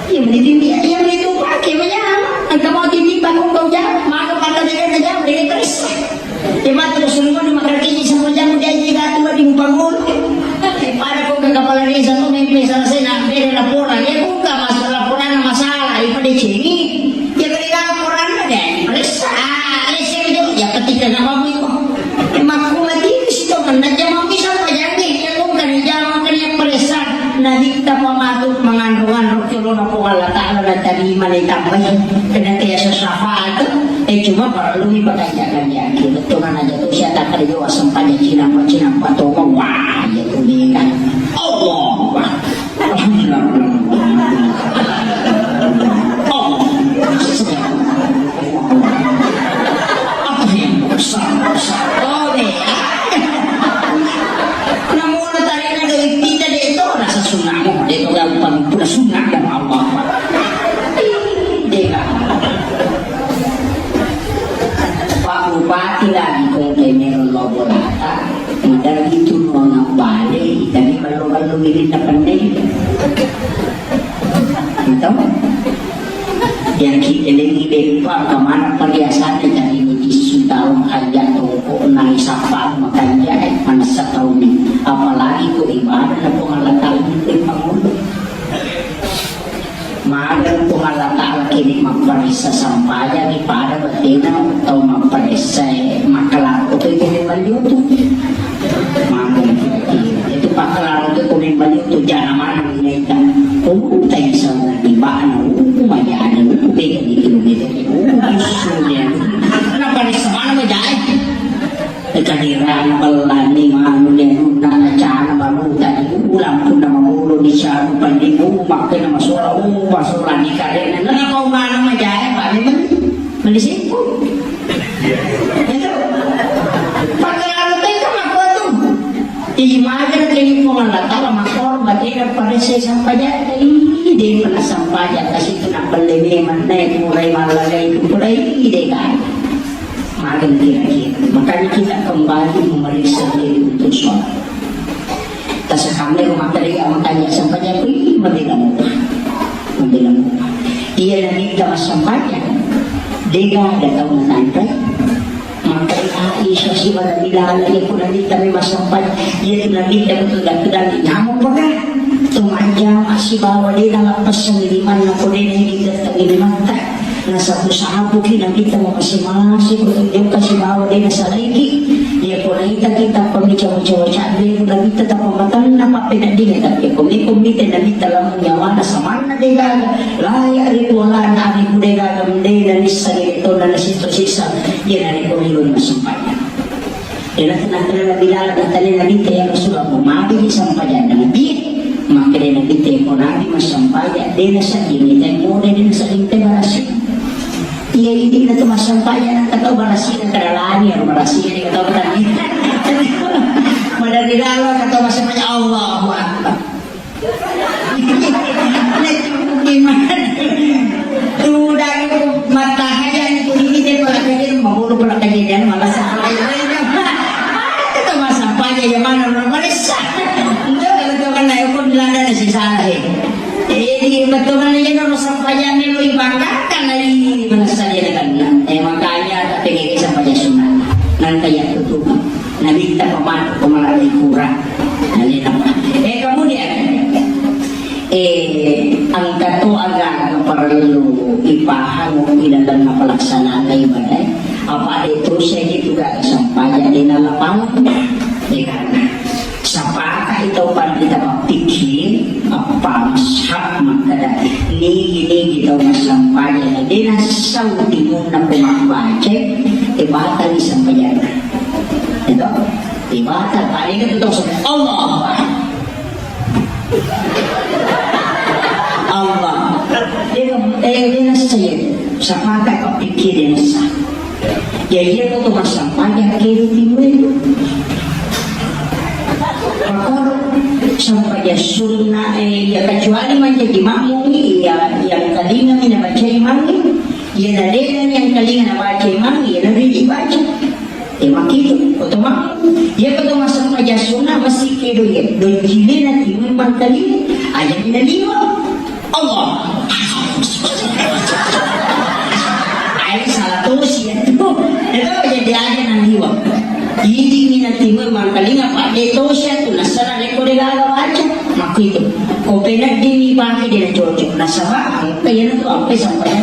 Iya, meni tindi, iya, meni tu pake manyameng. Engka mau tindi pakung kau jam, maka pakka de na jam, de terus. Iya, matu ko sunu mani makaraki sama jam, de ji gatu di mupangun. Pada ko ke kepala desa tu mimpi selesai nak beri laporan. Iya, buka masuk laporan masalah, iya, pada sini. Iya, beri laporan, de periksa. Ah, iya, sini tu, iya, ketika nama minggu. Makku mati sitongenna jamang bisa pajangngi, iya kongkani jamang kani yang peresa. Nabitta pamatu mengandung-andung kilona Puang Allah Ta'ala na tarima na itambai. Kena tiasa syafaat, eh, cuma perlu ni pakanja-kanja. Betul kan aja tu siapa kerja wasem paja cinampa cinampa toma. Wah, iya tu dia kan. Allahu Akbar. Apa yang besar-besar? Oh, deh. Namun tarena dari kita deh itu rasa sunnahmu, deh itu gampang, itu sunnah dan Allah. Deh, Pak Bupati lagi kau kemero lobo rata. Maderri tu nuang abbale, itani ballo-ballo wirinna penne. Atau? Yang ki elengi beppa, kemana perhiasannya tadi ni tisu taung aja toko, nai sapa makanja, eh, manessa tauni. Apalagi ko ibadah na Puang Allah Ta'ala ni beppa ngono. Maga Puang Allah Ta'ala kini mapparessa sampajangi pada batena tau mapparessa makkalaro tu kini maliutu. Maga itu pakkalaro tu kini maliutu jana mana minta. Oh, tai sana di mana? Oh, mayani. Oh, beda di kilometer. Oh, musuhnya. Kenapa di sana majai? Kadirang bellani manu de nunna nacana balu tadi ulang punna mamulu di sianu panding, uh, makkena masola, uh, masola ni kadena. Nana kau mana majae, Pak, memang melisimpu. Itu. Pakai lalu teka makko tu. Ih, mager kini Puang Allah Ta'ala makor batena parese sampajata. Ih, de pernah sampajata situ nak belle memang naik mulai malah itu mulai de kan. Makin kira-kira. Makanya kita kembali memeriksa diri untuk sholat. Tasakamai rumah tadi, makanya sampajang, ih, mending kamu. Mending kamu. Iya, nanti kita masuk sampajang. Dega ada tahu nanti. Maka Aisyah si mana bilang, iya, kuna kita memang sempat, iya, kuna kita betul dan tidak nyamuk pernah. Tuh aja masih bawa dia dalam pesan di mana, kau dia ini datang ini mata. Nasapu-sapuki Nabitta mappasse-masse, ko jokka sibawa de nasalaiki. Iya ko naita kita pembicara-bicara cadde Nabitta tappa matanna pappeneddingi, tapi ko meko mita Nabitta lamu nyawana samanna degaga, la ya'rifu wa la na'rifu degaga, de nanissengi de tonna nasitu sisa, iya narekko riluni massempajang. Ena tenna-tenna Bilal, natanai Nabitta, "Ya Rasulullah, ko magi sampajanna Nabi?" Makkeda Nabitta, "Ko Nabi massempajang, de nasedding temmode, de nasedding temmode." Iya, Ini kita tuh masang payah, kata barasinya, kada lani ya, barasinya, kata tadi. Madari lalo, kata masang payah, Allahu Akbar. Gimana? Tuh, udah itu, matahari yang itu, ini dia pala kejadian, mau pala kejadian, malah salah. Kita masang payah, yang mana, orang Malaysia. Enggak, kalau tuh kan, naik pun Belanda, nasi salah, eh. Eh, di betul kan, ini orang sampah, yang ini, bangga, kan, ini, mana saja, kan. Eh, makanya, tak pengen sampah, ya, sunat. Nanti, ya, tutup. Nabitta pamatu pemalarai kurang. Alena. Eh, kemudian, eh, engka to aga parellu ipahang ilalenna pelaksanaan ibadah. Apa de terus saya gitu gak sampajang di dalam palang? Ya kan? Sapaka itu pan kita pikir apa mashab makkada nigi-nigi tau massampajang dena sau timunna ko mabbaca, eh, batal sampajang. Itu, eh, batal. Paling itu terus Allah. Allah. Dia, eh, dia nasa ya. Sapaka kau pikir dia nasa. Ya, iya, kau tuh massampajang ke timur. Makoro sampajang sunnah, eh, ya, kecuali mancaji makmum, iya, yang telinga mina baca imangi, iya, nadena yang telinga na baca imangi, iya, nabi dibaca. Eh, makitu, otomatis. Iya, kau tuh massampajang sunnah, masih kedo ya. Dojile nanti memang tadi, aja mina liwa. Allah. Ai salah tosi ya. Itu jadi aja nang liwa. Idi mina timu mangkalinga pak de tosi ya tu nasara leko de gaga baca. Makitu. Ko penaddi mi pake de cocok. Nasaba, kayaknya tu apa sampai.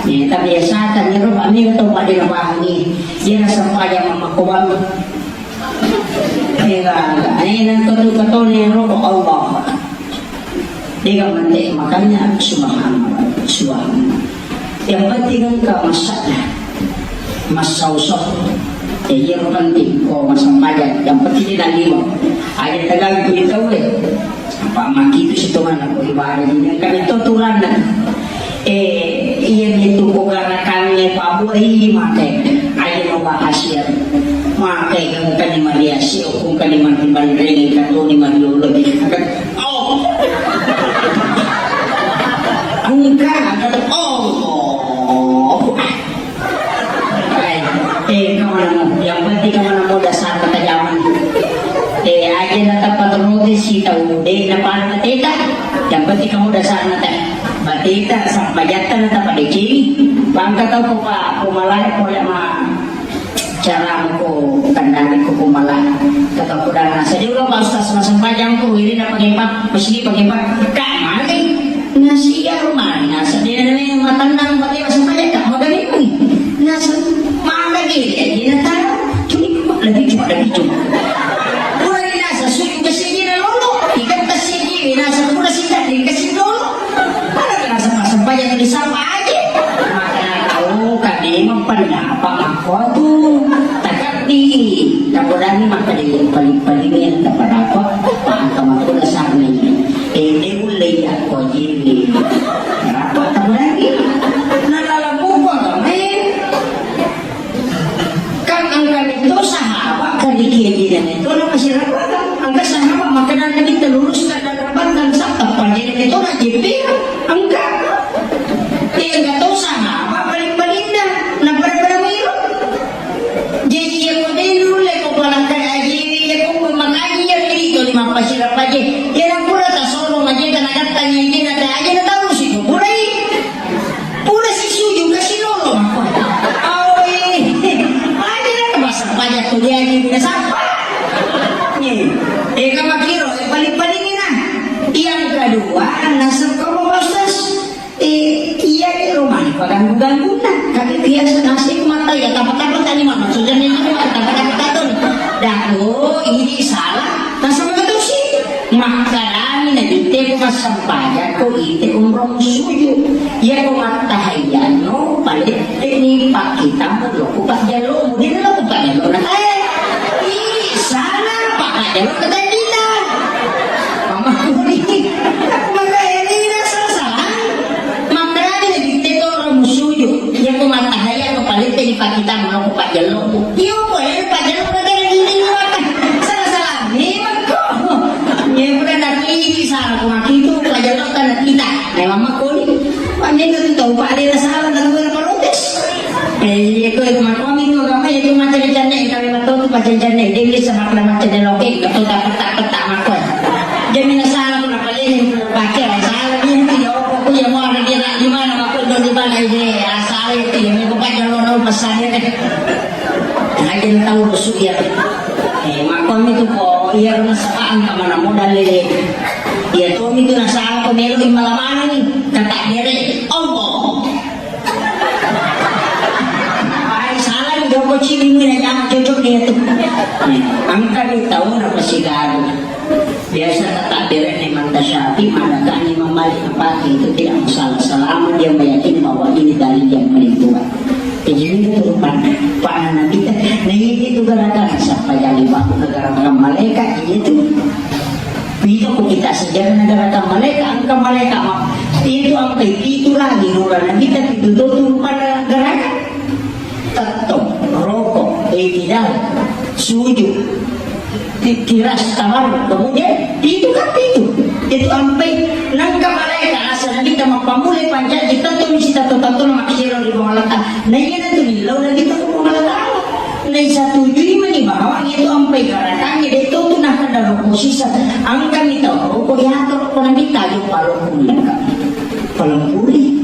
Eh, tapi ya sata ni roba mi to pada na pahami. Dia rasa payah mama ko banget. Ega, eh, nang ketu-ketone roba Allah. Dia mate makanya subhanallah, subhanallah. Yang penting engka masalah, masau-sau. Ya, iya penting. Ko masang pajak, yang penting dia lima. Aja tegang kulit kau deh. Apa maki itu situ mana ko ibadah ini kan itu aturanna. Eh, iya, itu ko garakannya Pak Boy, makai. Ayo mau bahas ya. Makai kan kan di Maria Sio, kan di Mati Bandreng, kan di Mario. Oh. Engka, oh. Eh, eh, kamu namo, yang penting kamu namo dasar kata zaman. Eh, aja na tempat roti si tahu deh, na panas teta. Yang penting kamu dasar na teh. Bateta, sampajatta na tempat decini. Bangka tau ko pa, ko malai ko ma cara ko kandang ko ko malai. Kata ko dana. Jadi ulo Pak Ustaz masempajang ko ini na pakai pak, masih pakai pak. Kak mani. Nasi ya rumah, nasa dia nene matandang pakai masempajang tak mau dari pun. Nasa mana gini, dia tahu. Cuma cuma lagi cuma lagi cuma. Udah nasa suju ke sini lolo, ikan ke sini, nasa udah sih dari ke sini lolo. Ada rasa masempajang di sapa aja. Maka tahu kami mempendapat aku tuh. Takati, takodanni makkeda paling-paling yang tapadapa, paham kamu tuh dasarnya. Eh, dia mulai ya kau jadi. Apa takodanni? Nah, dalam buku agama, eh. Kan engka itu sahabat kan dikira itu nama siapa kan? Engka sahabat makkeda Nabi terlurus kan dan rapat dan sabta pajak itu nak jepir. Engka. Iya, engka to sahabat paling-paling dah. Nah, pada-pada miru. Jadi, iya, ko de nulle ko palakkai aji, iya, ko ko makaji, iya, kiri to lima pasir apa aja. Iya, na pura tasoro aja, tanaga tanya aja, na tanya aja, na tahu sih, ko pura i. Pura si suju, kasi lolo, mako. Awe, aja na bahasa pajak to dia aja, na sapa. Nih, eh, kamu kiro, eh, paling-paling ini nah. Yang kedua, nasab kamu Ustaz. Eh, iya, iya, rumah ini paganggu-ganggu nah. Tapi biasa nasib mata ya, tapa-tapa tadi mah, maksudnya ini mah tapa-tapa tadi. Dah, oh, ini salah. Nah, sama itu sih. Makkarani na bitte ko massampajang ko ite umroh suju. Iya ko mattahayyanno, pale ini pak kita lo ko pak jalo, dia lo ko pak jalo. Nah, eh, ini salah, pak jalo kata kita. Mama kuni, aku maka ini salah-salah. Makkarani na bitte ko orang suju. Pak kita mau ke Pak Jelo. Iyo, boleh Pak Jelo, pada diri mata. Salah-salah, memang kok. Ya, udah nak ini salah, aku maki itu Pak Jelo kan kita. Memang mako ni. Pak Jelo tu tahu Pak Lera salah, dan gue protes. Eh, iya, gue cuma kami tu agama, ya, cuma cari-cari, kalau mau tahu tu, baca-cari, dia bisa makan macam dia loke, tak petak-petak mako. Jadi, nak salah, aku nak paling, pakai, salah, dia tu, ya, aku, ya, mau ada dia nak di mana, mako, di mana, ya, salah, itu, ya, aku, Pak Jelo, no, pesan, ya, deh. Aja tahu rusuk ya. Eh, makkomi tu ko, iya rona sapaan kamana modal lele. Iya tomi tu nasaba ko melo imalamangi kata bere. Allah. Ai salah ni joko cili ni na jangan cocok dia tu. Eh, angka ni tahu na pasti garu. Biasa kata bere ni manta syafi, maka kami membalik apa itu tidak masalah selama dia meyakini bahwa ini dalil yang paling kuat. Jadi itu rupa-rupa Nabi ta. Nah, itu gerakan siapa yang dibawa ke gerakan malaikat itu. Itu ku kita sejarah gerakan malaikat, angka malaikat mah. Itu sampai itu lagi nurana kita itu tuh pada gerakan. Tetto, roko, itidal, sujud. Tiras tabar, kemudian itu kan itu. Itu ampai nangka malaika asal kita mappamulai pancaji tentu misi tentu tentu nama kecil di bawah letak. Nah, iya, itu di lo lagi tentu bawah letak. Nah, satu jui mani bahwa itu ampai gerakannya dia itu tuh nah kada rokok sisa. Angka kita rokok ya atau rokok nanti tajam palo pun lengkap. Palo puri.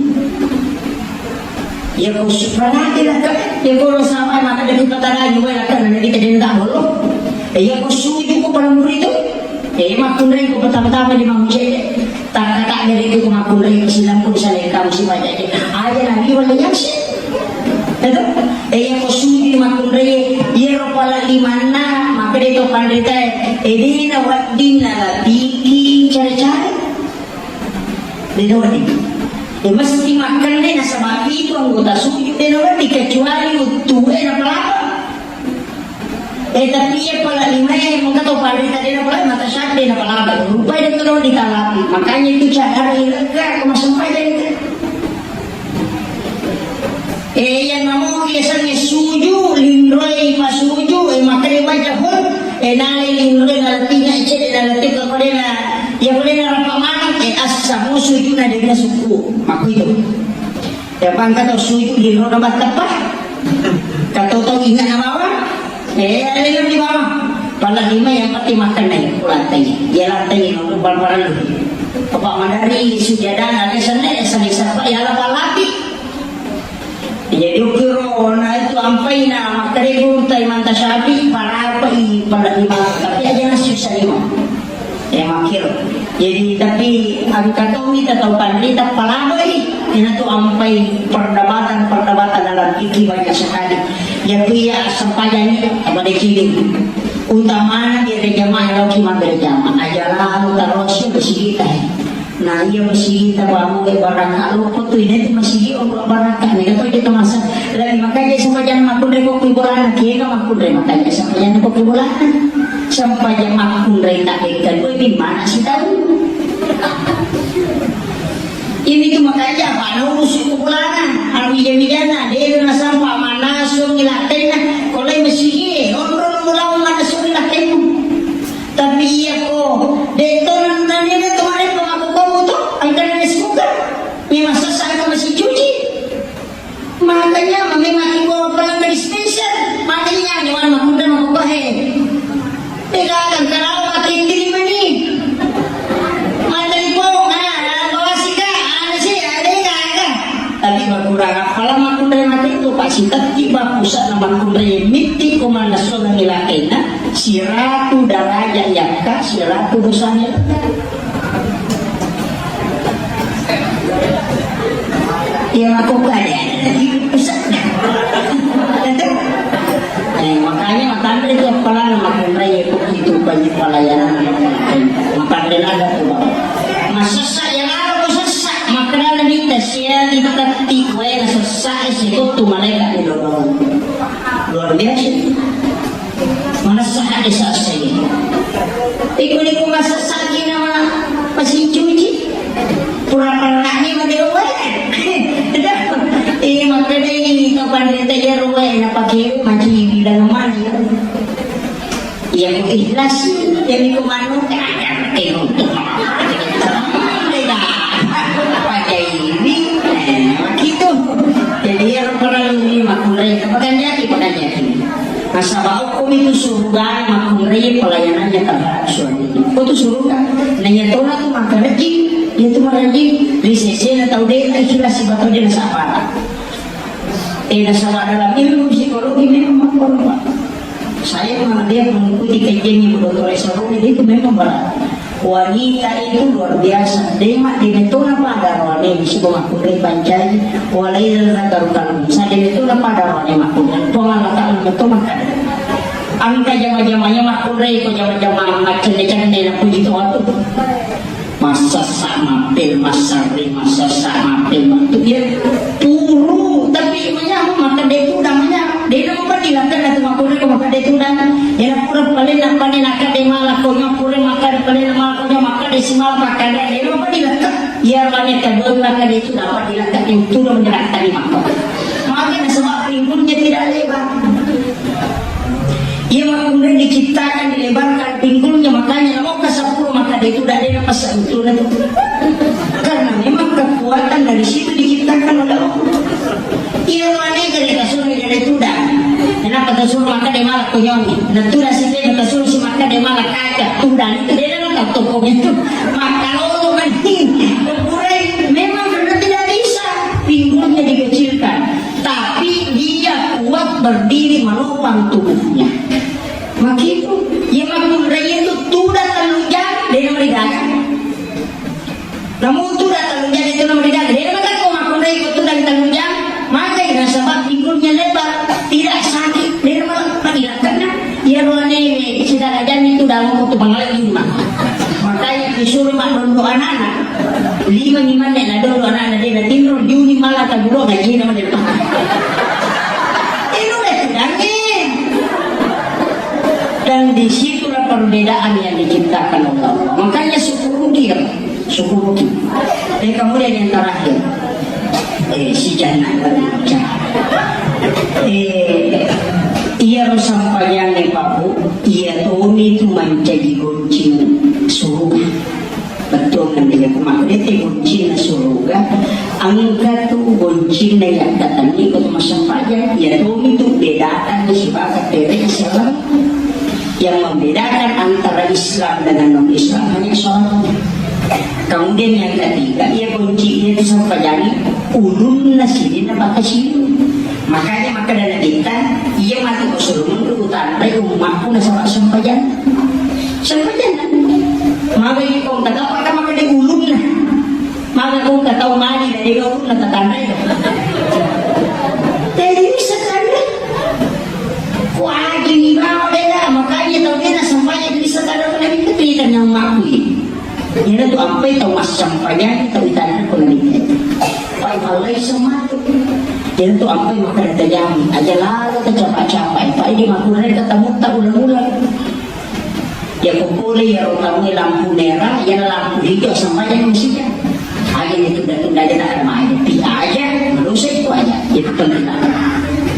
Iya ko su-, berarti lah, Kak. Iya ko sama maka dari kota lagi, wah, kan ada kita denda dulu. Iya ko suju ko pada murid itu. Iya, makkunrai ko pertama-tama di manusia. Tak kata dari itu makkunrai ko silang ko bisa lengkap si baca aja. Aja lagi wala yang sih. Itu. Iya ko suju makkunrai. Iya ro pala limanna, maka dia to pandita. Eh, dina waddina la tiki cara-cara. Dena wedding. Eh, mesti makkenne nasaba itu anggota sujud dena wedding kecuali wettu e napalapa. Eh, tapi iya pala lima e mengka to parita dena pala mata syadde napalapa. Rupai de to ditalapi. Makanya itu cara ilegga aku masuk aja itu. Eh, iya namo biasanya suju, linroi masuju, eh, makanya baca pun, eh, nalai linroi nalatina cede nalatika kodena, ya kodena rapa manang, eh, assa mo suju na dena suku, mako itu. Ya pangka tau suju linroi na battapa, kata tau ingat na bawa, eh, ada yang di bawah. Pala lima yang pasti makan nih, lantai, ya lantai, no, bal-balan. Apa madari sujada, ada sana, sana siapa, ya lapalapi. Jadi ukkiro na itu ampai na makkaregu tai manta syafi parapai pada lima tapi aja na susah lima. Ya makir. Jadi tapi angka tau kita tau pandita palabai ina tu ampai perdebatan-perdebatan dalam fikih banyak sekali. Ya kuya sempajani apa deh kidding. Utamana berjamaah lagi mah berjamaah aja lalu terus bersih kita. Nah, iya masigi tabamu e baraka loppo tu, ina tu masigi o baraka, mega to kita masa. Lagi makanya sempajang makkunrai ko ki bolana, kiega makkunrai makanya sempajang ko ki bolana. Sempajang makkunrai tak beka dua di mana si tahu. Ini tu makanya apa na urusi ko bolana, anu wija-wijana, dena na sampa mana so ngilatenna, kolai masigi, onro no lawan mana so ngilatenna. Tapi iya ko, de to nang nang nene to mare pamaku ko to, angkana ne suka. Memang sesa angka masih cuci. Makanya memang iko pelang dari spesial. Makanya nyawa makuda maku ko he. Tega kan kalau mati diri mani. Mata di po, nah, bawa sika, ada sih, ada yang kagak. Tapi makurang apala makkunrai mate itu, pasti tetti bapusana makkunrai mitti ko manessona milakaina siratu daraja yakka siratu dosana yakka. Iya makkukkade ada lagi pusat. Eh, makanya matanre tu apalana makkunrai itu banyak pelayanan. Matanre naga tu, Bang. Masessa ya, kalau sessa. Makkedana Nabitta, siaga tetti wae nasessae sikottu malaeka di lolong. Luar biasa. Manessa hadde sassae. Iko-iko masessaki nama masih cuci. Pura perlani mate wae. Eh, makkedai to panrita iyaro Wae napakewe maciwi dalam mani. Iya ku ikhlas, jadi ku manu, eh, untuk. Beda. Pakai ini, eh, gitu. Jadi, ya, orang ini makkunrai, pakai jati, pakai jati. Nasaba okkomi tu suruga makkunrai pelayanannya terhadap suami. Ko tu suruga, nanya tona tu makarejing, dia tu marejing, ri sesena tau de, ikhlas sibato de nasaba. Eh, nasaba dalam ilmu psikologi memang makkuaro, Pak. Saya malah dia mengikuti kajiannya Bu Doktor Esaruni, itu memang berat. Wanita itu luar biasa. Demak di metona pada rohani, di situ makkunrai pancai, walai zakaru kalbu. Saya di metona pada rohani makkunrai. Tuhan Allah Ta'ala metona kada. Angka jama-jamanya makkunrai, ko jama-jama macam-macam na puji Tuhan tu. Massessa mappel, massarri massessa mappel, mattu iya puru, tapi manyameng makkeda tudang, manyameng. Dena mapadilakkeng natu makkunrai ko makkeda tudang. Iyana pura palenna pane nakkeda mala konyo, pura makkeda palenna mala konyo, makkeda simala makkeda dena mapadilakkeng. Iya rane kedua makkeda tudang, padilakkeng tudang menjelaskan makko. Maka nasaba pinggulnya tidak lebar. Iya makkunrai diciptakan, dilebarkan pinggulnya, makanya namoka sepuluh makkeda tudang, dena pasa itu. Karena memang kekuatan dari situ diciptakan oleh Allah. Iya, mane jadi kasur dari tudang. Kenapa kasur makkeda mala konyong? Nah, tudang sih, kasur sih makkeda mala kaca. Tudang itu dena toko itu. Maka lo mending. Memang benar tidak bisa. Pinggulnya dikecilkan. Tapi dia kuat berdiri menopang tubuhnya. Makitu, iya makkunrai itu tudang tellu jam, dena marigaga. Namun tudang tellu jam itu namarigaga, dena matakko makkunrai itu tudang tellu jam, maka nasaba pinggulnya lebar, tidak sakit, dena malah panilakkana. Iya ruane sidara jam itu dalam waktu bangalai di rumah. Makanya disuruh mak dondo anak-anak. Lima ni manne na dolo anana de na tinro, Juni mala tagulo gaji na manne. Inu de tudangi. Dan disitulah perbedaan yang diciptakan oleh Allah. Makanya syukur dia, syukur. Eh, kemudian yang terakhir, eh, si jana eh, iya sampajange pabu, iya tomi tu mancaji goncing surga. Bettuanna de, makkeda te goncinna suruga, engka tu goncinna yakkatenni ko tu massempajang, iya tomi tu bedakan sibawa tere Islam. Yang membedakan antara Islam dengan non-Islam hanya sholatnya. Kemudian yang ketiga, iya gonci, iya tu sempajangi ulunna sininna pakkasiwiang. Makanya makkeda Nabitta, iya matu ko suro munri utanrai ummakku nasaba sempajang. Sempajang. Magai ko engka tau, maka makkeda ulunna. Maka ko engka tau magi na dega ulunna tatanrai. Jadi bisa tanrai. Ko agi ni bawa dega, makanya tau dena sempajang bisa tanrai, Nabitta, kita nyawa makku. Iyana tu ampai tau massempajang, tau itanre ko Nabitta. Pai pallai sematu. Iyana tu ampai makkeda tajami, aja lalo tacapa-capai, pai di makkunrai katamutta ulang-ulang. Iya ko pole iyaro tau lampu merah, iyana lampu hijau sempajang masija. Aja itu dan aja tak ada maja. Pi aja, madosa itu aja. Itu penting.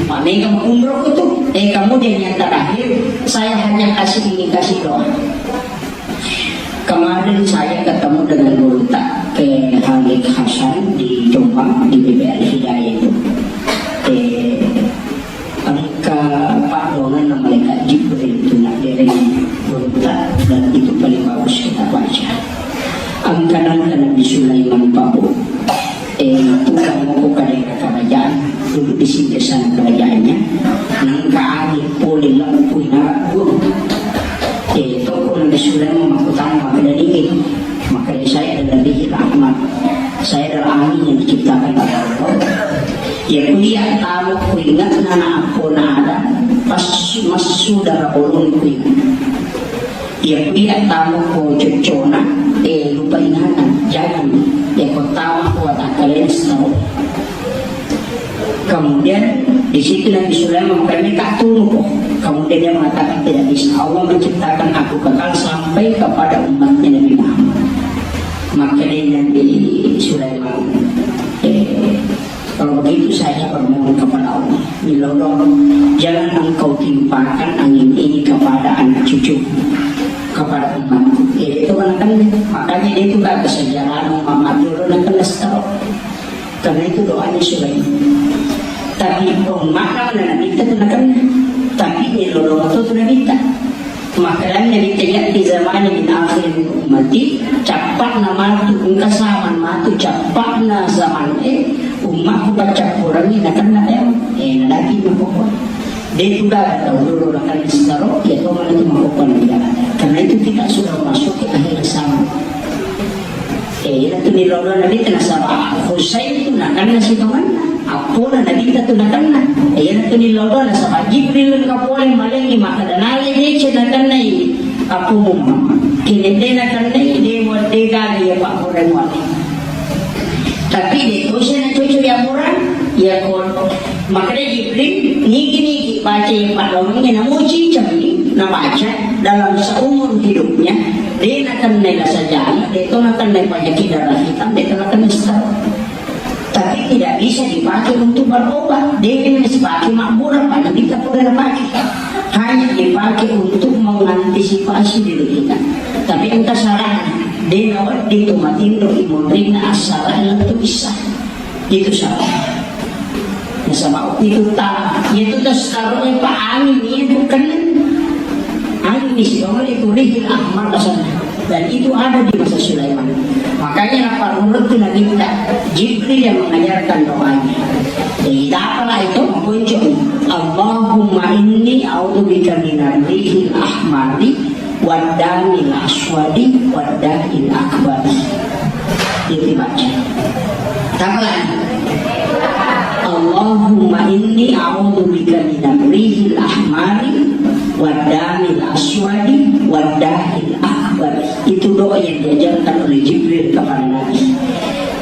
Pak Mega umroh itu. Eh, kemudian yang terakhir, saya hanya kasih, ingin kasih doa. Kemarin saya ketemu dengan Gurutta, eh, Khalid Hasan di Jombang, di B B R Hidayah itu. Eh, engka paddoangenna malaikat Jibril tu naddereng Gurutta, dan itu paling bagus kita baca. Engka nangka Nabi Sulaiman pabu. Eh, tukang moko kadeka kerajaan, duduk di sini sana kerajaannya, nangka angin pole leppu naragguru. Eh, toko Nabi Sulaiman makkutana makkeda dingin, makkeda saya adalah biji rahmat, saya adalah angin yang diciptakan oleh Allah. Ya kuliah tamu ku ingatna na appona ada, pas massu dara olong ku ingat. Iya, iya, tama ko coccona, eh, lupa ingatan, jangan. Ya, ko tama ko watakkalena setahun. Kemudian di situ Nabi Sulaiman, "Kami tak tunggu kok." Kemudian dia mengatakan, "Tidak bisa. Allah menciptakan aku kekal sampai kepada umatnya Nabi Muhammad." Maka dia Nabi Sulaiman, eh, Begitu saya bermohon kepada Allah, "Milolo, jangan engkau timpakan angin ini kepada anak cucu, kepada umatku." Eh, itu kan makanya dia itu gak kesejalan, Muhammad dulu nak kena stroke. Karena itu doanya sudah. Tapi umatnya mana Nabitta tu nak kena. Tapi milolo tu tu Nabitta. Makanya di tengah di zaman ini akhir ummati, cappa'na matu, engka zaman matu, cappa'na zaman, eh, ummatku paccappurengngi nakenna, eh, eh, nadaki mapokok. Dia tu dah tahu dulu nakenna setaro, ya, to mana tu mapokok dia. Karena itu kita sudah masuk ke akhir zaman. Eh, iyanatu nilaudo Nabitta nasaba Husain tu nakenna sitongenna. Appona Nabitta tu nakenna. Eh, iyanatu nilaudo nasaba Jibril engka pole malengi makkeda nale deceng nakennai appomu Muhammad. Kene de nakennai de wa-, de gaga iya pakkurang wale. Tapi de tosi na cocok ya murah, ya kon. Makkeda Jibril, nigi-nigi baca yang paddongengnge, namuci cemmi, nabaca dalam seumur hidupnya, de nakennai lasa jama, de to nakennai panyakit darah hitam, de to nakennai stroke. Tapi tidak bisa dipakai untuk berobat, de bisa dipakai makmurah, pada kita pura dipakai. Hanya dipakai untuk mengantisipasi diri kita. Tapi engka syaratnya, de nawedding tu matindo imunrinna assara itu bisa. Itu salah. Nasaba itu ta, itu tas taruh pa angin, iya bukan angin di sini itu rihil ahmar asalnya. Dan itu ada di masa Sulaiman. Makanya apa menurut Nabi kita, Jibril yang mengajarkan doanya. Jadi apalah itu muncul. Allahumma inni a'udzubika minar rihil ahmari waddamil aswadi waddamil akbari. Itu baca. Tambah lagi. Allahumma inni a'udzubika minar rihil ahmari waddamil aswadi waddamil akbari. Itu doa yang diajarkan oleh Jibril kepada Nabi.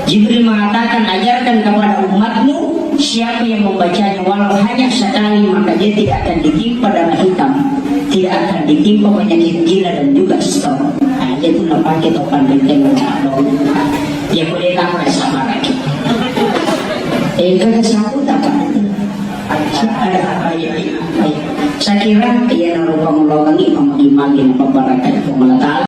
Jibril mengatakan, "Ajarkan kepada umatmu, siapa yang membacanya walau hanya sekali, maka dia tidak akan ditimpa darah hitam, tidak akan ditimpa penyakit gila dan juga stroke." Nah, itu napakai topan benteng. Ya, boleh tak sabar lagi. Eh, kada sambut apa? Ada apa ya? Saya kira ya, narupa mulai lagi, mau imagine pembarakan Allah Ta'ala.